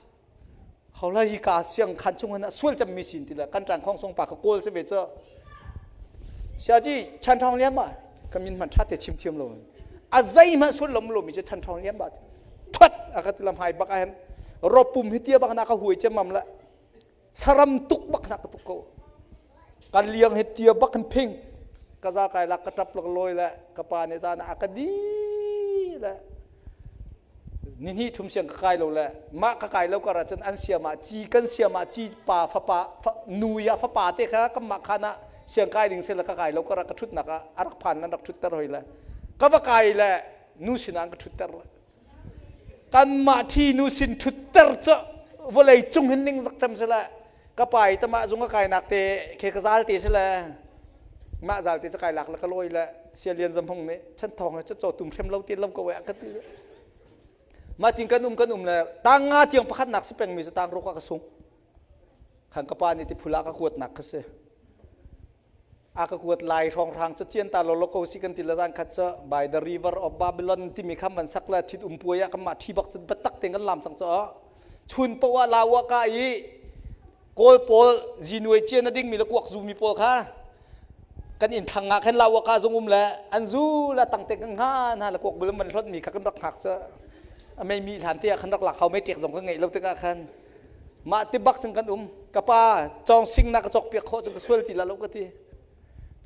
Hola hi ka siang khan chung hin a sual cemmi sin ti le kan ṭang khong song pa kha kawl si ve cu. Siaji chan thong liam ma ka min hman ṭha te chim thiam lo. A zei hmanh sul lom lomi cu chan thong liam ba. Thuat a ka ti lam hai bak ahen. Ropum hi tia bak na ka huai cem mam la. Saram tuk bak na ka tuk ko. Kan liang hi tia bak kan phing. Ka za kai lak ka ṭap lak loi le ka pa nih zan a ka di le ni hnih thum siang ka kai lo le mah ka kai lo kar ahcun an siam ah ci kan siam ah ci pa fapa nu ya fapa te kha kan mah khan ah siang kai ding sela ka kai lo kar ah ka thutnak ah a rak phan nan rak thutter hoi le ka va kai le nu sin ah ka thutter le kanmah thi nu sin thutter cu vawlei cung hin ning zak cam sela ka pa i tamah zung ka kai nak te khe ka zal te sila mah zal te ca kai lak le ka lawi le sia lian zam hung nih chan thong he chaw tum hrem lo te lo ko ka ti mah tin kan um kan um le tang nga tiang pakhat nak si peng mi cu tang ruk ka sung khan ka pa nih ti phula ka kuat nak ka si a ka kuat lai hrawng hrang ca cian ta lo ko si kan ti la zan khat ca by the river of Babylon timi kham van sak la thit um puai ah kan mah thi bak cun batak te kan lam cang cho chun po ah lawa ka i kawl pawl zinuai cian a ding mi le kuak zu mi pawl kha kan in thang ah khan lawa ka zung um le an zu la tang te kan nga na le kuak bul man hlot mi kha kan rak hngak cha a mei mi hlan te ah khan rak lak hau mei tek zong ka ngeih lo tikah khan Mah ti bak cun kan um. Ka pa cawng sing na ka cawk piak khawh cun ka sual ti la lo ka ti.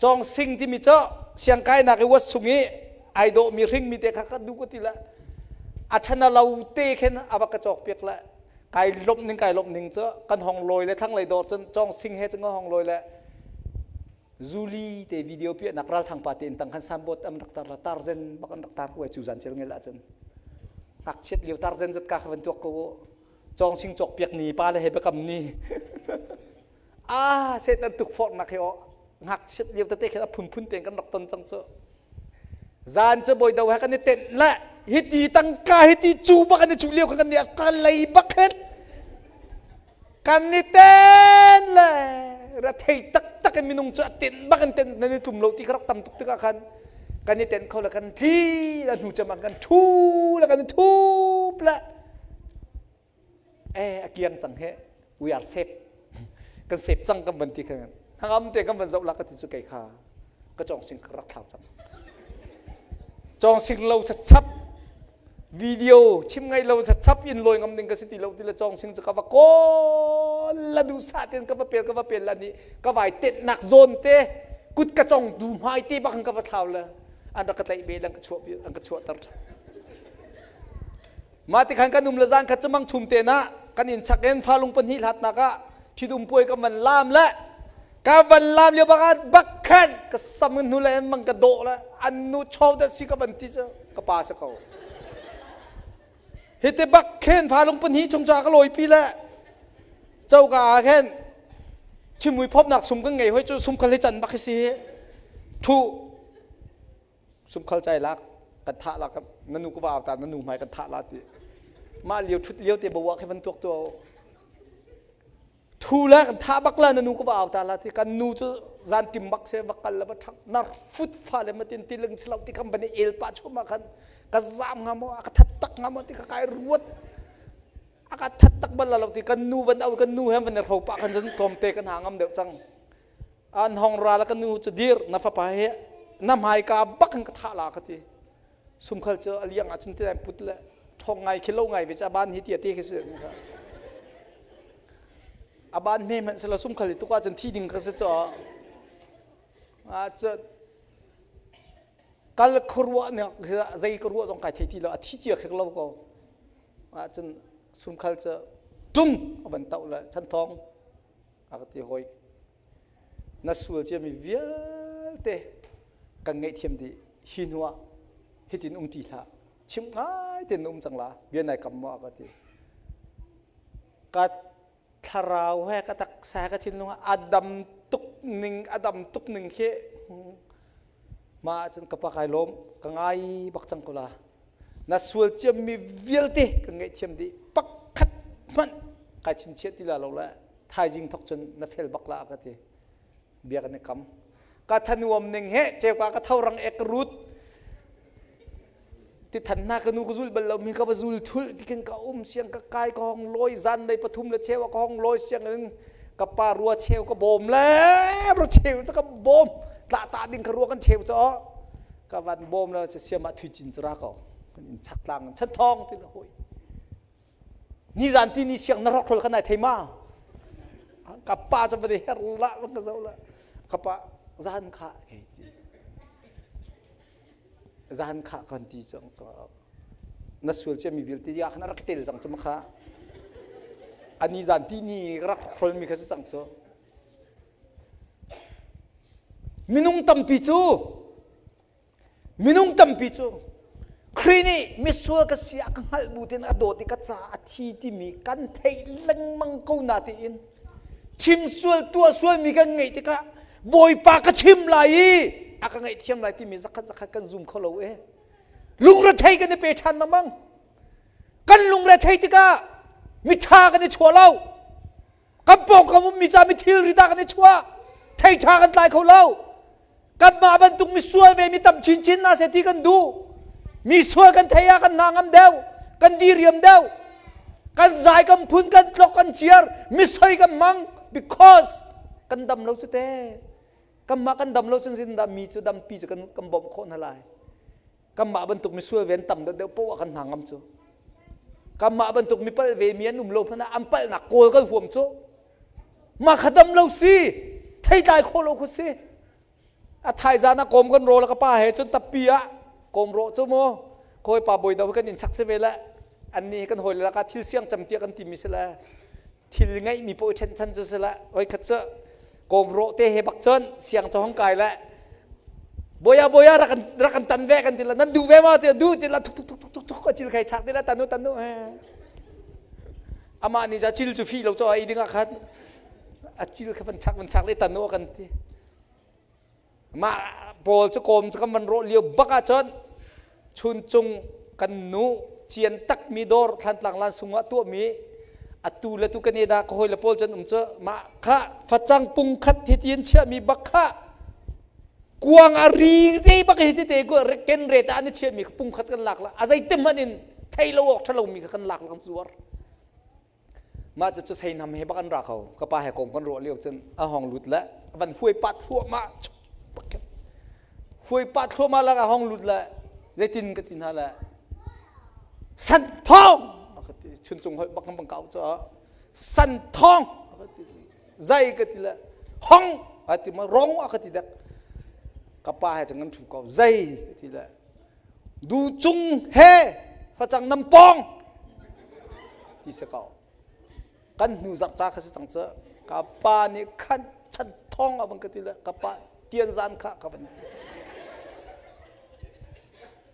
Cawng sing timi cu siangkainak i was chung i ai dawh mi hring mi te kha ka duh ka ti la. A ṭhana lo te khin a va ka cawk piak la. Kai lawmh ning kai lawmh ning cu kan hong lawi le thlanglei dawr cun cawng sing he cun ka hong lawi le Zuli te video piahnak ralthang pa te in tang khan sambot am rak tar la tarzen bak an rak tar huai cu zan cel ngel ahcun ngakchiat lio tarzen zat ka kha van tuak ko cawng sing cawk piak ni pa le he biakam ni ah setan tukforhnak he aw ngakchiat lio tete khin a phunphun tein kan rak ton cang cu zan cu bawi do he kan i tenh le hiti tangka hiti cu bak kan i cu lio kan ni ka lei bak hin kan i ten le ra thei taktak in minung cu a tenh bak in tenh nan i tlum lo ti ka rak tam tuk tikah khan kan i tenh kho le kan tli la hnu cem ah kan thu le kan i thup le eh a kiang cang he we are safe kan safe cang kan van ti khan hangam te kan van zoh la ka ti cu kei kha ka cong sing ka rak thlau cang cong sing lo chap video chim ngai lo chap in loi ngam ding ka si ti lo ti le cong sing cu ka va kawl la du sa ten ka va pel ka va pel la ni ka vai tet nak zone te kut ka cong du hmai te bak ka va thlau la an rak ka tlaih be lang ka chuah an ka chuah tar Mah ti khan kan um le zan khat cu mang chum te na kan inn chak in falung pahnih hlatnak ah ṭhitum puai ka van lam le ka van lam lio bak ah bak khan. khan ka sam hnu le mang ka dawh le an nu cho da si ka van ti cu ka pa si ko. Hiti bak khin fa lung pahnih chung ca ka lawi pi le coka ah khin chimui phopnak sum kan ngei hoi cu sum khal hi can bak hi si thu sumkhal chai lak kan thah la na nu ka va ta na nu hmai kan thah la ti mah liu thut liu te bawa khi van tuak tu thu la kan thah bak la na nu ka va ta la ti kan nu cu zan tim bak se va kal la va thak nar fut fa le matin tiling silo ti kham bani el pa chuma khan ka zam nga mo ka that tak nga mo ti ka kai ruat aka that tak bal la lo ti kan nu van au kan nu hem van ro pa kan zan tlom te kan ha ngam deuh cang An hong ral ka nu cu dir na fapa he na hmaika bak in ka thah la ka ti. Sumkhal cu a liang ah cun ti put le ṭhawng ngai khi lo ngai ve ca ban hi ti a te khi si. A ban hme hmanh sila sumkhal i tuk ahcun thi ding ka si cu. A cu kal khuaruah nek zei ka ruah zong kai thei ti lo a thi cia khek lo ko. Ahcun sumkhal cu tung a van tauh le chanthawng a ka ti hawi na sual ciami vialte kan ngaihthiam dih hi hnu ah hitin um ti hlah chim ngai tein na um cang la bia nai kam maw a ka ti ka thlarau he ka taksa he ka thinlung a dam tuk ning a dam tuk ning khi mah ahcun ka pa kai lawm ka ngai bak cang ko la na sual ciammi vialte kan ngaihthiam dih pakhat hmanh kai chinchiah ti la lo le thaizing thok cun na fel bak la ka ti bia kan i kam ka thanuam ning he ceuka ka tho rang ek rut ti than na ka nu ka zul bal lo mi ka va zul thul ti kin ka um siang ka kai ka hong loi zan dei pathum le cheu ka hong loi siang in ka pa rua cheu ka bawm le ro cheu cha ka bawm tla ta ding ka rua kan cheu cho ka van bawm la cha siam ah thui cin chu ra ko kan in chak tlang chan thong ti na hoi ni zan ti ni siang na rok rol kan ai thei ma ka pa cha ba de her la ka zo la ka pa zan kha ke ti zan kha kan ti chong cho na sual cia mi vialte ya khan rak tel cang chu ma kha ani zan ti ni rak hrol mi kha si cang chu Minung tampi cu minung tampi cu Khrih nih misual ka si a ka hngalh bu tein a dawt i ka ca a thi timi kan theih lengmang ko na tiin chim sual tuah sualmi kan ngeih tikah Bawipa ka chim lai i a ka ngaihthiam lai timi zakhat zakhat kan zum kho lo e lungrethei kan i pe ṭhan lengmang kan lungrethei tikah miṭha kan i chuah lo Kan pawngkam ummi ca mi thilri ta kan i chuah. Thei ṭha kan tlai kho lo. Kanmah bantuk misual ve mi tam chinchin na se ti kan duh. Mi sual kan thei ah kan hna ngam deuh. Kan diriam deuh. Kan zai kan phun kan tlok kan ciar misoi kan mang because kan dam lo cu te. Kanmah kan dam lo cun zindah mi cu dampi cu kan kan bawmh khawh hna lai. Kanmah bantuk misual ve an tam deuh deuh poah kan hna ngam cu. Kanmah bantuk mi palh ve mi an um lo hmanh ah an palhnak kawl kan huam cu. Mah kha dam lo si. Theitlai khawh lo khu si. A thaizan ah kawm kan rawl ka pa he cun tappi ah kawm rawh cu mu. Kawi pa bawi do kan in chak si ve le. Anni kan hawi le laka thil siang cem tiah kan timi si le. Thil ngeihmi paoh i ṭhen cu si le. Oi khat cu kawm rawh te he bak cun siang cu hong kai le boya boya rak kan rak kan tan ve kan ti la nan duh ve ma ti duh ti la thuk thuk thuk thuk thuk thuk cil khai chak ti la tanu tanu he amah nih ca cil cu fi lo cho ai ding ah khan a cil kha van chak van chak le tanu kan ti Mah pawl cu kawm cu kan van rawh lio bak ahcun chuncung kan nu cian takmi dawr Thlantlang Lansung ah tuahmi atu le tu kan i dah ka hawi le pawl cun um cu mah kha facang pung khat hi tiin chiahmi bak kha kuang a ri te bak hi tete ku ken re ta an i chiahmi pung khat kan lak la a zeitim hmanh in thei lo awk ṭhalo mi kha kan lak la kan zuar Mah cu seinam he bak an ra ko. Ka pa he kong kan ruah lio cun a hong lut le van huai pat thluahmah huai pat thluahmah lak a hong lut le zeitin ka ti hna le san thong chuncung holh bak bang kau cu san thong zai ka ti le hong a ti ma rong a ka ti dek ka pa he cun kan thu ko zai ka ti le Du cung he facang nam pong ti si ko. Kan hnu zarh ca kha si cang cu. Ka pa nih khan chan thong a bang ka ti le ka pa Tian zan kha ka van ti.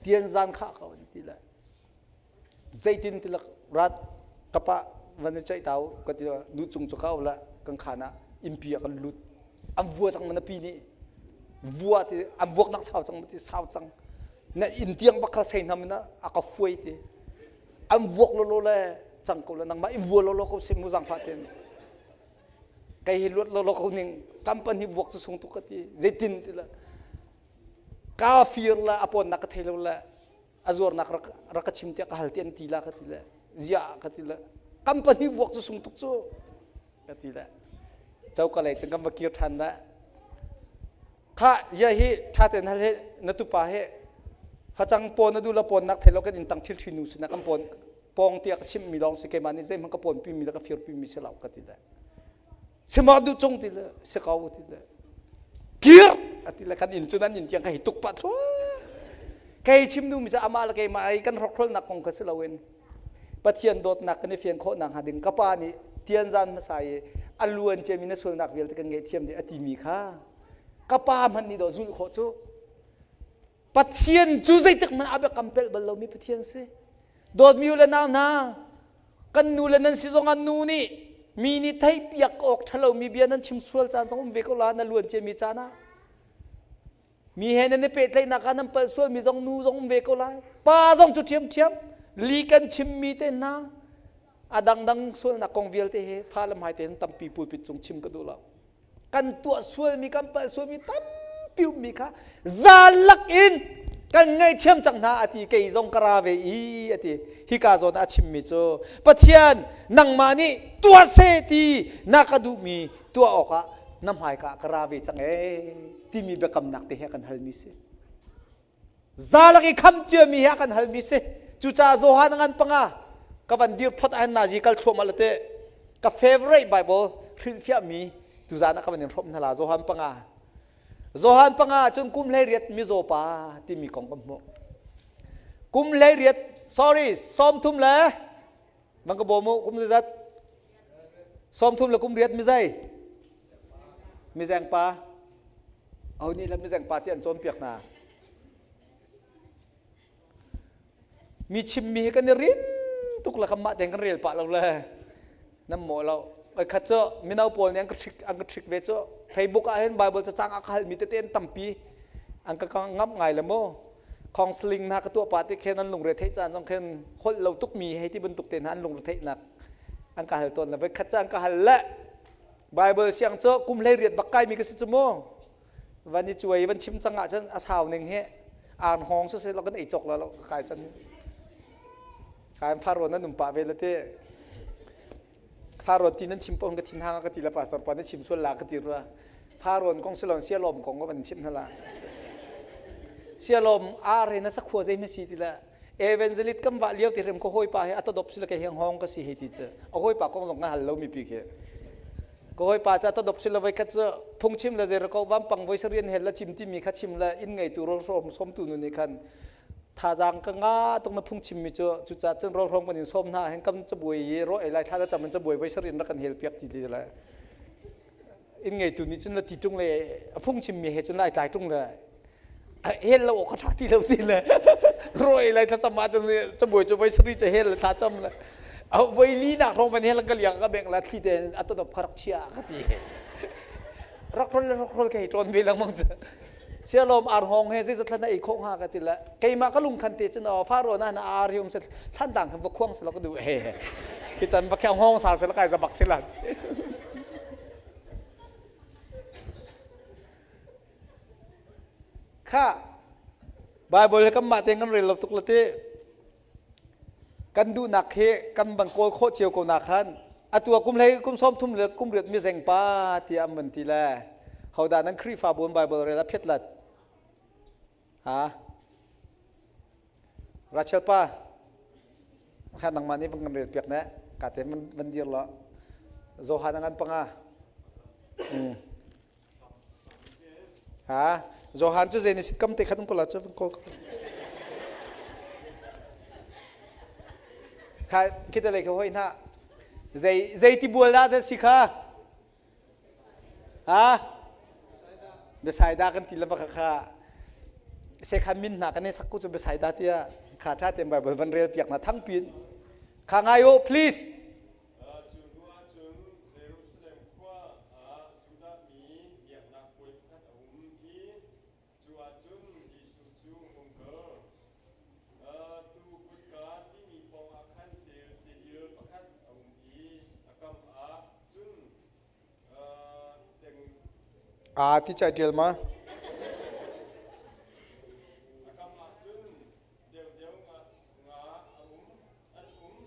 Tian zan kha ka van ti le. Zeitin ti lak rat kapa van i ceih tau ka ti nu cung cu ka la kan khan ah innpi ah kan lut. An vua cang mana pi nih vua ti an vuak nak sau cang ti sau cang. Na inn tiang bak kha sei nam in a ka fuai ti. An vuak lolo le cang ko le nangmah in vua lolo ko sim mu zangfah ten. Kei hi luat lolo ko ning company vuak cu sung tuk ka ti. Zeitin ti la ka fir la a pawn nak ka thei lo le a zuarnak rak rak ka chim tiah ka hal ti an ti la ka ti le zia ka ti le company vuak cu sung tuk cu ka ti le coka lei cun kan va kir ṭhan le kha ya hi ṭha tein hal he na tupa he facang pawn na duh la pawn nak thei lo kan inn tang thil ṭhi nu sinah kan pawn pawng tiah ka chimh mi lawng si keimah nih zeihmanh ka pawn pi mi le ka fir pi mi si lo ka ti le sima duh cung ti le si ko ti le kir ati le kan inn cun an inn tiang ka hei tuk pah thua kei chim duhmi cu amah le keimah ai kan hrokhrolnak kong kha si loin Pathian dawtnak kan i fian khawh nakhnga ding ka pa nih tianzan hmasa i a luan ciami na sualnak vialte kan ngaihthiam dih a timi kha ka pa hmanh nih dawh zulh khawh cu Pathian cu zeitik hmanh a biakam pelh bal lomi Pathian si. Dawtmi u le nau hna, kan nu le nan si zongah nu nih mi nih theihpiak awk ṭhalomi bia nan chim sual caan zong um ve ko la na luan ciami caan ah. Mi he nan i pehtlaihnak ah nan palh sualmi zong nu zong um ve ko lai. Pa zong cu ṭhiamṭhiam. Li kan chimmi te hna a dangdang sualnak kong vialte he fa le hmai tein tampi pulpit cung chim ka duh lo. Kan tuah sualmi kan palh sualmi tampi ummi kha zalak in kan ngaihthiam cang hna a ti kei zong ka ra ve i a ti hika zawn ah a chimmi cu Pathian nangmah nih tuah seh ti na ka duhmi tuah awkah na hmaika ah ka ra ve cang ee timi biakamnak te he a kan halmi si. Zalak i kham ciami he a kan halmi si. Cucaah Johan ngan panga ka van dir phot ahan nazi kal thluahmah le te ka favorite Bible hrilhfiahmi tuzan ah ka van in hrawmh hna la Johan panga. Johan panga cun kum hlei riat mizaw pa timi kong kan hmuh. Kum hlei riat sorry 30 le Mang ka bawm u kum zeizat? 30 le kum riat mizei? Mizeng pa. Aho nih le mizeng pa ti an cawnpiak hna. Mi chimmi hi kan i rin tuk le kanmah tein kan rel pah lo le nan mawh lo. Oi khat cu mino pawl nih an ka trick an ka trick ve cu Facebook ah hin Bible cacang a ka halmi tete an tampi an ka ngamh ngai le mu. Counseling hna ka tuah pah ti khin an lungre theih caan zong khin holh lo tukmi hei ti bantuk te hna an lungre theihnak an ka hal tawn le voi khat caan ka hal le Bible siang cu kum hlei riat bak kaimi ka si cu mu van i cuai van chim cang ahcun a sau ning hi aan hawng su se lo kan ei cawk la lo ka kai can kai faro nan um pah ve la te Tharon ti nan chim paoh ka thin hang ka ti la pastor pa na chim sual la ka ti rua. Tharon kong silon sialom kong ka van chim hna la. Sialom ar he na sakhua zei ma si ti la evangelist kam wa liao ti rem ko hoi pa he atadop sila ke heng hong ka si he ti che a hoi pa kong zong nga hal lo mi pi ke ko hoi pa cha tadop sila voi khat chu phungchim la zer ko vam pang voi sarian hel la chim ti mi kha chim la in ngei tu rol som som tu nu ni khan Thazaang ka ngah tuk na phungchimmi cu cucaah cun rawlhrawng kan in sawm hna hin kam cabuai i raw ei lai thla cam in cabuai voi sarih in rak kan hel piak ti le inn ngeitu nih cun la ti ṭung le a phungchimmi he cun lai tlai ṭung le hel lo awk kha ṭha ti lo ti le raw ei lai thlacam ah cun cabuai cu voi sarih cu hel le thla cam le voi li nak hrawng van hel ka liang ka bengh la thli te a tonop kha rak chia ka ti rak rol le rak rol ka hei ṭawn ve lengmang cu Sialom ar hong he zeizat thlan na ei khawh hnga ka ti le keimah ka lung khan te cun aw faro na na ar hi um se thlan dang khan va khuang se lo ka duh he hi chan va kheng hong sa se la kai za bak se la kha Bible he kan mah te kan rel lo tuk la te Kan duhnak hi kan van kawl khawh cio ko nak khan atu ah kum hlei kum 30 le kum riat mizeng pa tiah an van ti le hodah nan Khrihfabu an Bible rel a phiat lat ha Rachel pa kha nangmah nih van kan rel piak ne ka te van dir lo Johan ngan panga mm. Ha? Johan cu zei nih sit kam te khat um ko la cu ko. Kha kita lei kha hoi hna. Zei zei ti bual dah dah si kha? Ha? Bethsaida kan ti le bak kha sekhan min hna kan i sak ku cu Bethsaida tiah kha tha tein Bible van rel piak na thang pin kha ngai u please. Cu hnu ahcun Jerusalem khua ah Judah mi biaknak puai pakhat a um i cu ahcun Jesuh cu a hung kal. Tuu kutka timi pawngah khan tidil pakhat a um i a kam ah cun Aa ti cai ṭial ma? A kam ah cun deuhdeuh nga a um, an um.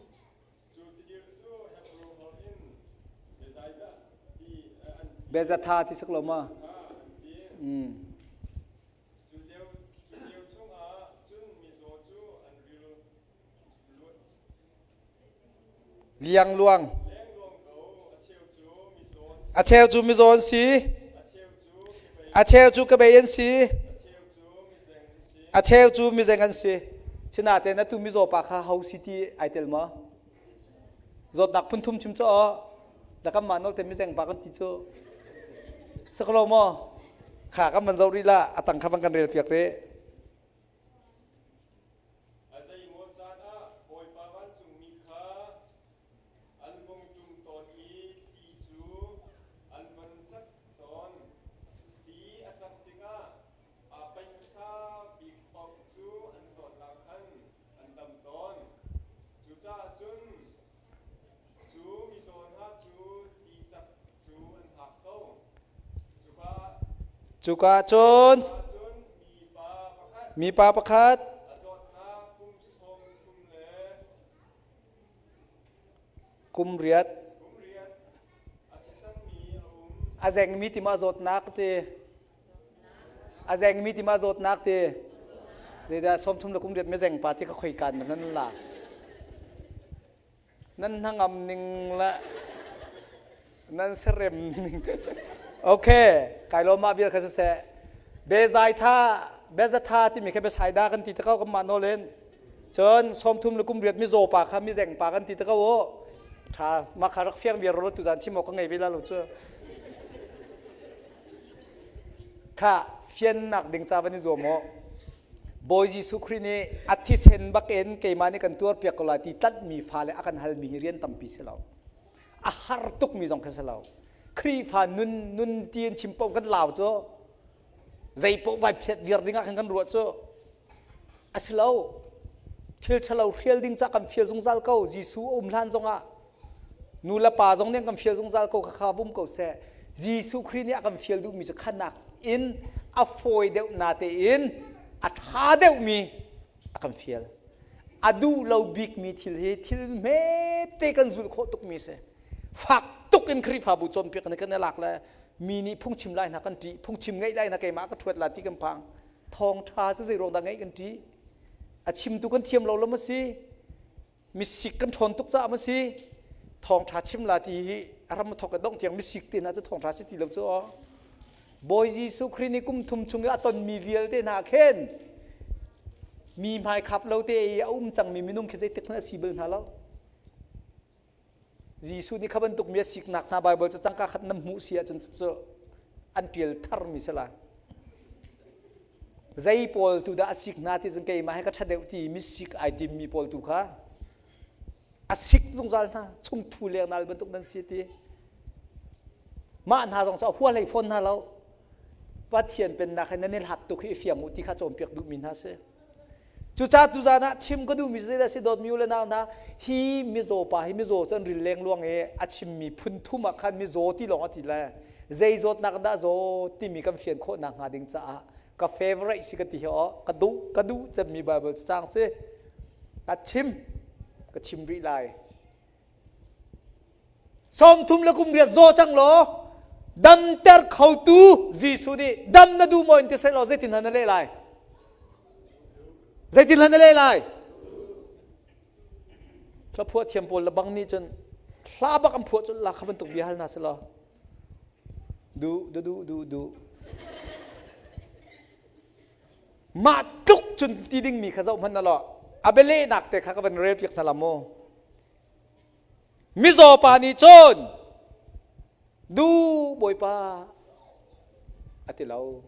Cu tidil cu Hebru holh in Bethsaida ti an ti. Bezatha ti sak lo ma? An ti. Mm. Cu deu, cu deu chungah cun mizaw cu an ril Liangluang. A cheu cu mizaw an si. A cheu cu kebei an si. A cheu cu mizeng an si. Sinain atu mizaw pa kha ho si ti ai tel maw? Zawtnak phun thum chim cu aw. Da kan mah nawl te mizeng pa kan ti cu. Saklo maw? Kha kan van zoh rih la a tang kha van kan rel piak rih. A zeimaw caan ah Bawipa vancungmi kha an vung ṭum tawn i ti cu an von cak tawn. Ti a cak tikah aa paih hmasa bik paoh cu an zawtnak khan an dam tawn. Cucaah cun cu mizaw hna cu ti cak cu an hngak ko. Cuka Cuka cun mipa pakhat kum riat a zengmi ti ma zawtnak ti a zengmi ti ma zawtnak ti zeidah 30 le kum riat mezeng pa ti ka khoi kan nan la Nan hnangam ning le nan serem ning. Okay, kai lawm mah vial kha siseh. Bezai tha, bezatha timi kha besaida kan ti te ko kan mah nawl in. Cun 30 le kum riat mizaw pa kha mizeng pa kan ti te ko u. Tha, mah kha rak fiang viar ro tu zan chim awk ka ngei ve la lo cu. Kha fiannak ding ca van i zuam u. Bawi Jesuh Khrih nih a thisen bakin keimah nih kan tuarpiak ko lai ti tlanhmi fale a kan halmi hi rian tampi si lo. A har tukmi zong kha si lo. Khrihfa nun nun ti in chim paoh kan lau cu zei paoh vai phiat viar ding ah khan kan ruah cu a si lo. Thil ṭhalo hrial ding ca kan fial zungzal ko. Jesuh a um hlan zongah nu le pa zong nih an kan fial zungzal ko kha vum ko seh. Jesuh Khrih nih a kan fial duhmi cu khanak in a fawi deuh na tein a ṭha deuhmi a kan fial. A duh lo bikmi thil hi thil hmete kan zulh khawh tukmi si. Fak tuk in Khrihfabu cawnpiak in kan i lak le mi nih phungchim lai hna kan ṭih, phungchim ngeih lai hna keimah ka ṭhuat la ti kan phang. Thawngṭha cu zei ruang dah ngeih kan ṭih? A chimtu kan thiam lo lo ma si? Misik kan ṭhawn tuk caah ma si? Thawngṭha chim la ti hi a ram a thawk i dongh tiang misik te hna cu thawngṭha si ti lo cu aw. Bawi Jesuh Khrih nih kum thum chung i a tonmi vialte hna khin mi hmaikhap lo te i a um cangmi minung khi zeitik hmanh a si bal hna lo. Jesuh nih kha bantuk mi a siknak hna Baibal cu cangka khat nan hmuh si ahcun cucu an ṭial tharmi si lai. Zei pawl tu dah a sik hna ti cun keimah hi ka ṭha deuh ti mi sik ai timmi pawl tu kha a sik zungzal hna chungthu lengnal bantuk nan si ti. Mah hna zong cu a hua hlei fawn hna lo. Pathian pennak he nan i hlat tuk hi i fiang u ti kha cawnpiak duhmi hna si. Cucaah tuzaan ah chim ka duhmi cu zeidah a si dawtmi u le nau hna hi mizaw pa hi mizaw cu an ril lengluang i a chimmi phun thum ah khan mizaw ti lawng a ti le zei zawtnak dah zaw timi kan fian khawh nakhnga ding caah ka favorite si ka ti hi aw ka duh ka duh cemmi Bible cang si ka chim ka chim rih lai 30 le kum riat zaw cang law damter khotu Jesuh nih dam na duh maw in ti seh law zeitin hlan na leh lai? Zeitin hlan na leh lai? Hla phuah thiam pawl le bang nih cun hla bak an phuah cun la kha bantuk bia hal hna seh law duh duh duh duh duh mah tluk cun ti dingmi kha zoh hmanh na law a bialehnak te kha ka van rel piak hna la mu Mizaw pa nih cun du Bawipa. A ti lo.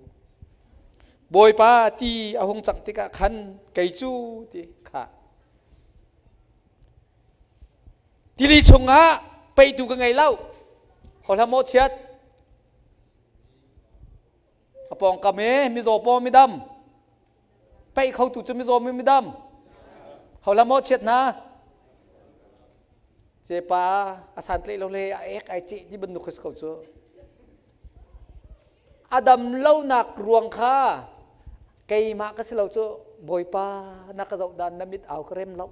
Bawipa ti a hung cang tikah khan kei cu ti kha tili chungah peihtu ka ngei lo. Hohla mawhchiat. A pawngkam i mizaw paw midam. Peih khotu cu mizaw mi midam. Hohla mawhchiat hna. Cepa a santlaih lo le a ek ai ceh ti bantuk khi si ko cu. A dam lonak ruang kha keimah ka si lo cu Bawipa na ka zoh dan na mit au ka rem lo.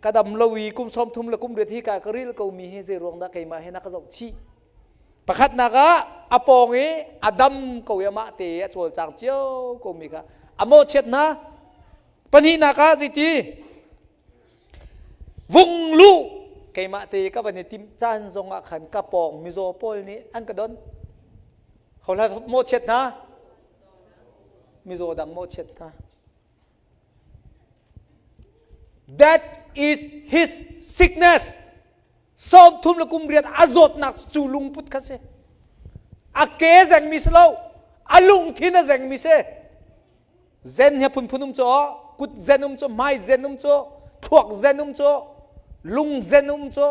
Ka dam lo i kum 30 le kum riat hi ka ka ril ko mi hi zei ruang dah keimah hi na ka zoh chih. Pakhatnak ah a pawng i a dam ko i amah te a cawlcang cio ko mi kha a mawhchiat hna. Pahnihnak ah zeiti Vung luh keimah te ka van i timh caan zongah khan ka pawng mizaw pawl nih an ka don. Hohla mawhchiat hna? Mizaw dang mawhchiat hna. That is his sickness. 30 le kum riat a zawtnak cu lungput kha si. A ke zengmi si lo, a lungthin a zengmi si. Zen hi phunphun um cu kut zen um cu hmai zen um cu thluak zen um cu lung zen um cu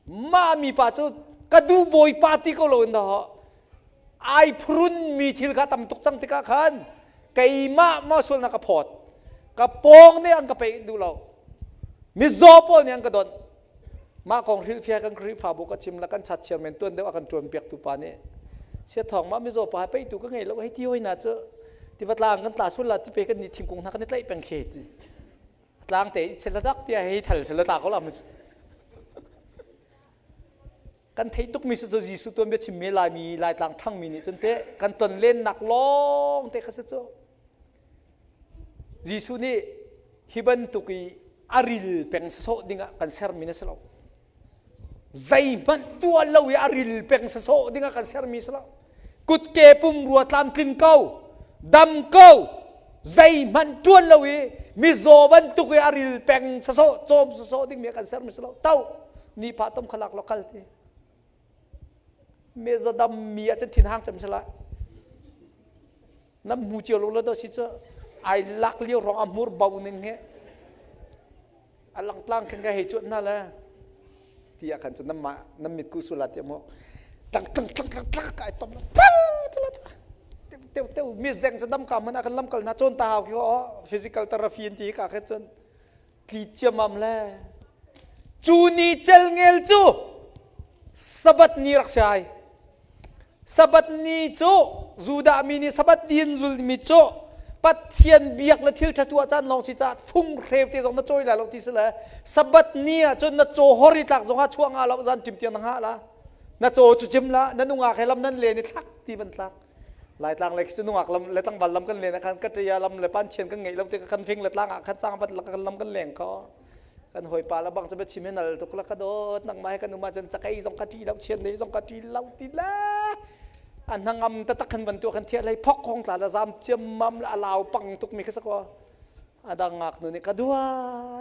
mah mi pa cu ka duh bawipa ti ko lo in dah ai phurun mi thil kha tam tuk cang tikah khan keimah maw sualnak ka phawt ka pawng nih an ka peih duh lo mizaw pawl nih an ka donh Mah kong hrilhfiah kan Khrihfabu ka chim la kan chat chairman tuan deuh a kan tuan piak tu pa nih sia thawng mah mizaw pa pei tu ka ngei lo hei ti hoi na cu tiva tlang kan tla sul la ti pe kan ni thingkung hna kan i tlaih peng khe ti tlang te sel dak tia hei thal sel tla ko la kan theih tuk mi cu Jesuh tuan bia chim mi Laimi Laitlang thang mi nih cun te kan ton len nak lawng te kha si cu Jesuh nih hi bantuk i a ril peng sasawh dingah kan sermi na si lo. Zeihmanh tuah lo i a ril peng sasawh dingah kan sermi si lo. Kutke pumrua tlamtlin ko, dam ko, zeihmanh tuan lo i mizaw bantuk i a ril peng sasawh, cawm sasawh dingmi kan sermi si lo. To, ni pah tom khalak lo kal ti. Mizaw dam mi ah cun thinhang cem si lai. Nam hmu cio lo la do si cu ai lak lio rong a hmur bo ning he a langtlang khin ka hei cuan hna le ti ah khan cu nam mah nam mit ku sula ti mo tlang tlang tlang tlang tlang ka ai tom tlang tlang teu teu mi zeng cu dam ka man ah kan lam kal na chon ta hau khi o physical therapy an ti ka khe cun tli ciamam le cu ni cel ngel cu sabat ni rak si ai Sabbath ni cu Judah mi nih Sabbath ni an zulmi cu Pathian biak le thil ṭha tuah caan lawng si caah funghreu te zong na cawi lai lo ti si le Sabbath ni ah cun na caw hor i tlak zong ah chuah nga lo zan ṭim tiang na hngah la na caw cu cim la na nungak he lam nan len i thlak ti van tlak Laitlang le khi cu nungak lam le tlangval lam kan len ah khan ka ṭia lam le panchian kan ngeih lo te kan fing le tlang ah khan cang vat la kan lam kan leng kho kan hawipa la bang cu biachim hi nal tuk la ka dawt nangmah he kan um ahcun cakei zong ka ṭi lo chiandeih zong ka ṭi lo ti le a hnangam taktak khan van tuah kan thiah lei phok khong tla la zam ciammam la a lau pang tuk mi kha sakaw a dang ngak nu nih ka dua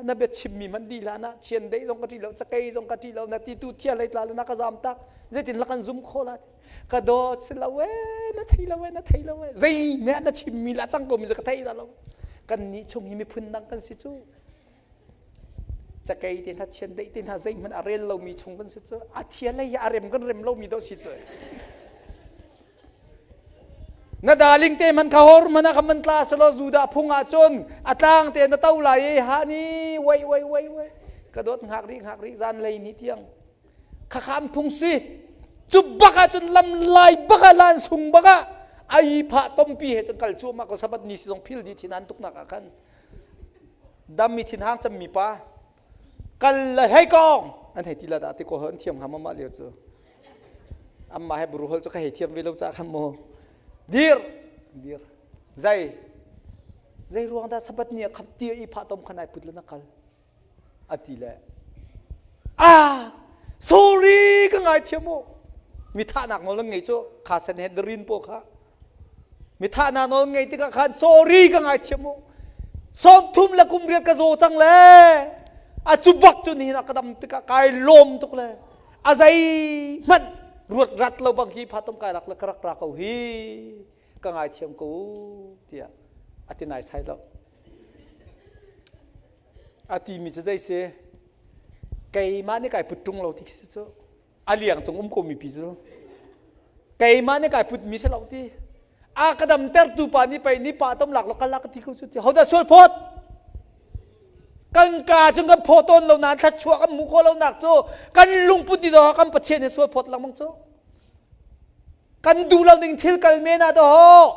na bia chim mi hmanh di hlah na chiandeih zong ka ṭi lo cakei zong ka ṭi lo na ti tu thia lei tla la na ka zam tak zeitin la kan zum kho la ka dawt si lo e na thei lo e na thei lo e zei ne na chim mi la cang ko mi ka thei la lo kan nih chung hi miphun dang kan si cu Cakei te hna chiandeih te hna zeihmanh a rel lomi chung kan si cu a thia lei a rem kan rem lomi dawh si cu. Na darling te man kha hor mana kha man tla selo Judah phung ah cun a tlang te na to lai i ha ni wei wei wei wei ka dawt ngak ri ngak ri zan lei ni tiang kha kham phung si cu bak ah cun lam lai bak ah lan sung bak ah ai phah tompi he cun kal cu ma ko sabat ni si zong phil di thin an tuk nak ah khan Dammi thinhang cammi pa kal le hei kong an hei ti la dah ti ko an thiam hnga ma mah lio cu amma he buru hol cu ka hei thiam ve lo ca khan mu dir dir zai zei ruang dah sabat ni a khap ti i phah tom khan ai put le na kal a ti le ah sorry ka ngai thiam mu mi thahnak nawl an ngei cu kha sen he darin po kha mi thahnak nawl ngei tikah khan sorry ka ngai thiam mu 30 le kum riat ka zaw cang le a cu bak cu nihin ah ka dam tikah kai lawm tuk le a zei hmanh. Ruat rat lo bang hi phatom kai rak le ka rak ra ko hi ka ngaithiam ko tiah a ti nai sai lo. A ti mi cu zei si? Keimah nih kai put ṭung lo ti khi si cu. A liang cung um ko mi pi cu. Keimah nih kai put mi si lo ti. A ka damtertu pa nih pei ni pa tom lak lo kal lak ka ti ko cu ti. Hodah sual phawt? Kan ka cung kan phaw tawn lo nain thluachuah kan hmuh khawh lonak cu kan lungput ni do kan Pathian he sual phawt lengmang cu. Kan duh lo ning thil kal men ah dawh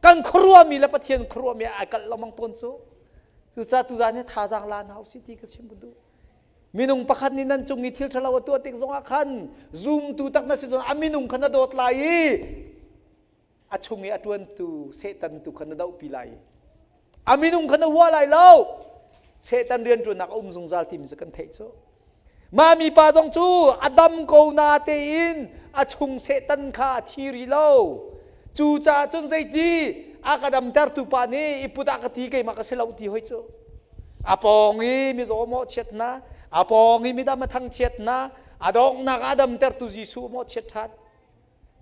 kan khuaruahmi le Pathian khuaruahmi ai kalh lengmang tawn cu. Cucaah tuzaan hi thazaang la hna usih ti ka chim duh. Minung pakhat nih nan cung i thil ṭhalo a tuah tik zongah khan zumtu tak na si zongah a minung kha na dawt lai i a chung i a ṭuantu Satan tu kha na dohpi lai. A minung kha na hua lai lo. Satan rianṭuannak a um zungzal timi cu kan theih cu. Mah mipa zong cu a dam ko na tein a chung Satan kha a thi rih lo. Cucaah cun zeiti a ka damtertu pa nih i put ah ka ti keimah ka si lo ti hoi cu. A pawng i mizaw mawhchiat hna, a pawng i midam a thangchiat hna, a donghnak a damtertu Jesuh mawhchiat ṭhan.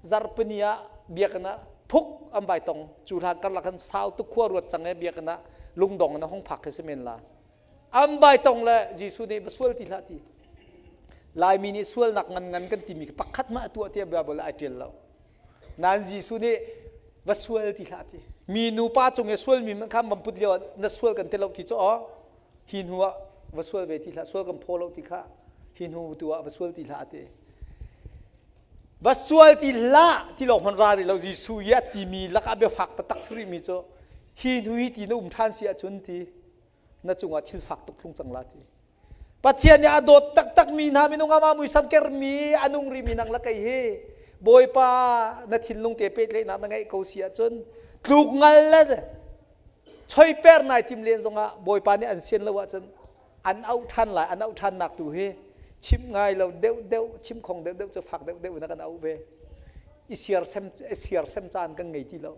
Zarhpini ah biakinn ah phuk an vai tong. Cu hlan karlak khan sau tuk khua ruat cang i biakinn ah lungdong in a hung phak khi si men la. An vai tong le Jesuh nih va sual ti hlah ti. Laimi nih sualnak ngan ngan kan timi pakhat mah a tuah tiah Bible ah ai ṭial lo. Nain Jesuh nih va sual ti hlah ti. Mi nupa cung i sualmi man kha man put lio ah na sual kan ti lo ti cu aw hi hnu ah va sual ve ti hlah sual kan phaw lo ti kha hi hnu tu ah va sual ti hlah ti. Va sual ti hlah ti lawng hmanh ra rih lo Jesuh i a timi lakah biafak taktak si rihmi cu hi hnu hi ti na um ṭhan si ahcun ti na cungah thil fak tuk thlung cang la ti. Pathian nih a dawt taktakmi hna minung amah muisam kermi a nung rihmi nang le kei hi Bawipa na thinlung te pehtlaihnak na ngeih ko si ahcun tluk ngal le choiper nai tim len zongah Bawipa nih an sian lo ahcun an auh ṭhan lai an auh ṭhannak tu hi chim ngai lo deuh deuh chim khong deuh deuh cu fak deuh deuh in a kan auh ve i siar sem i siar sem caan kan ngei ti lo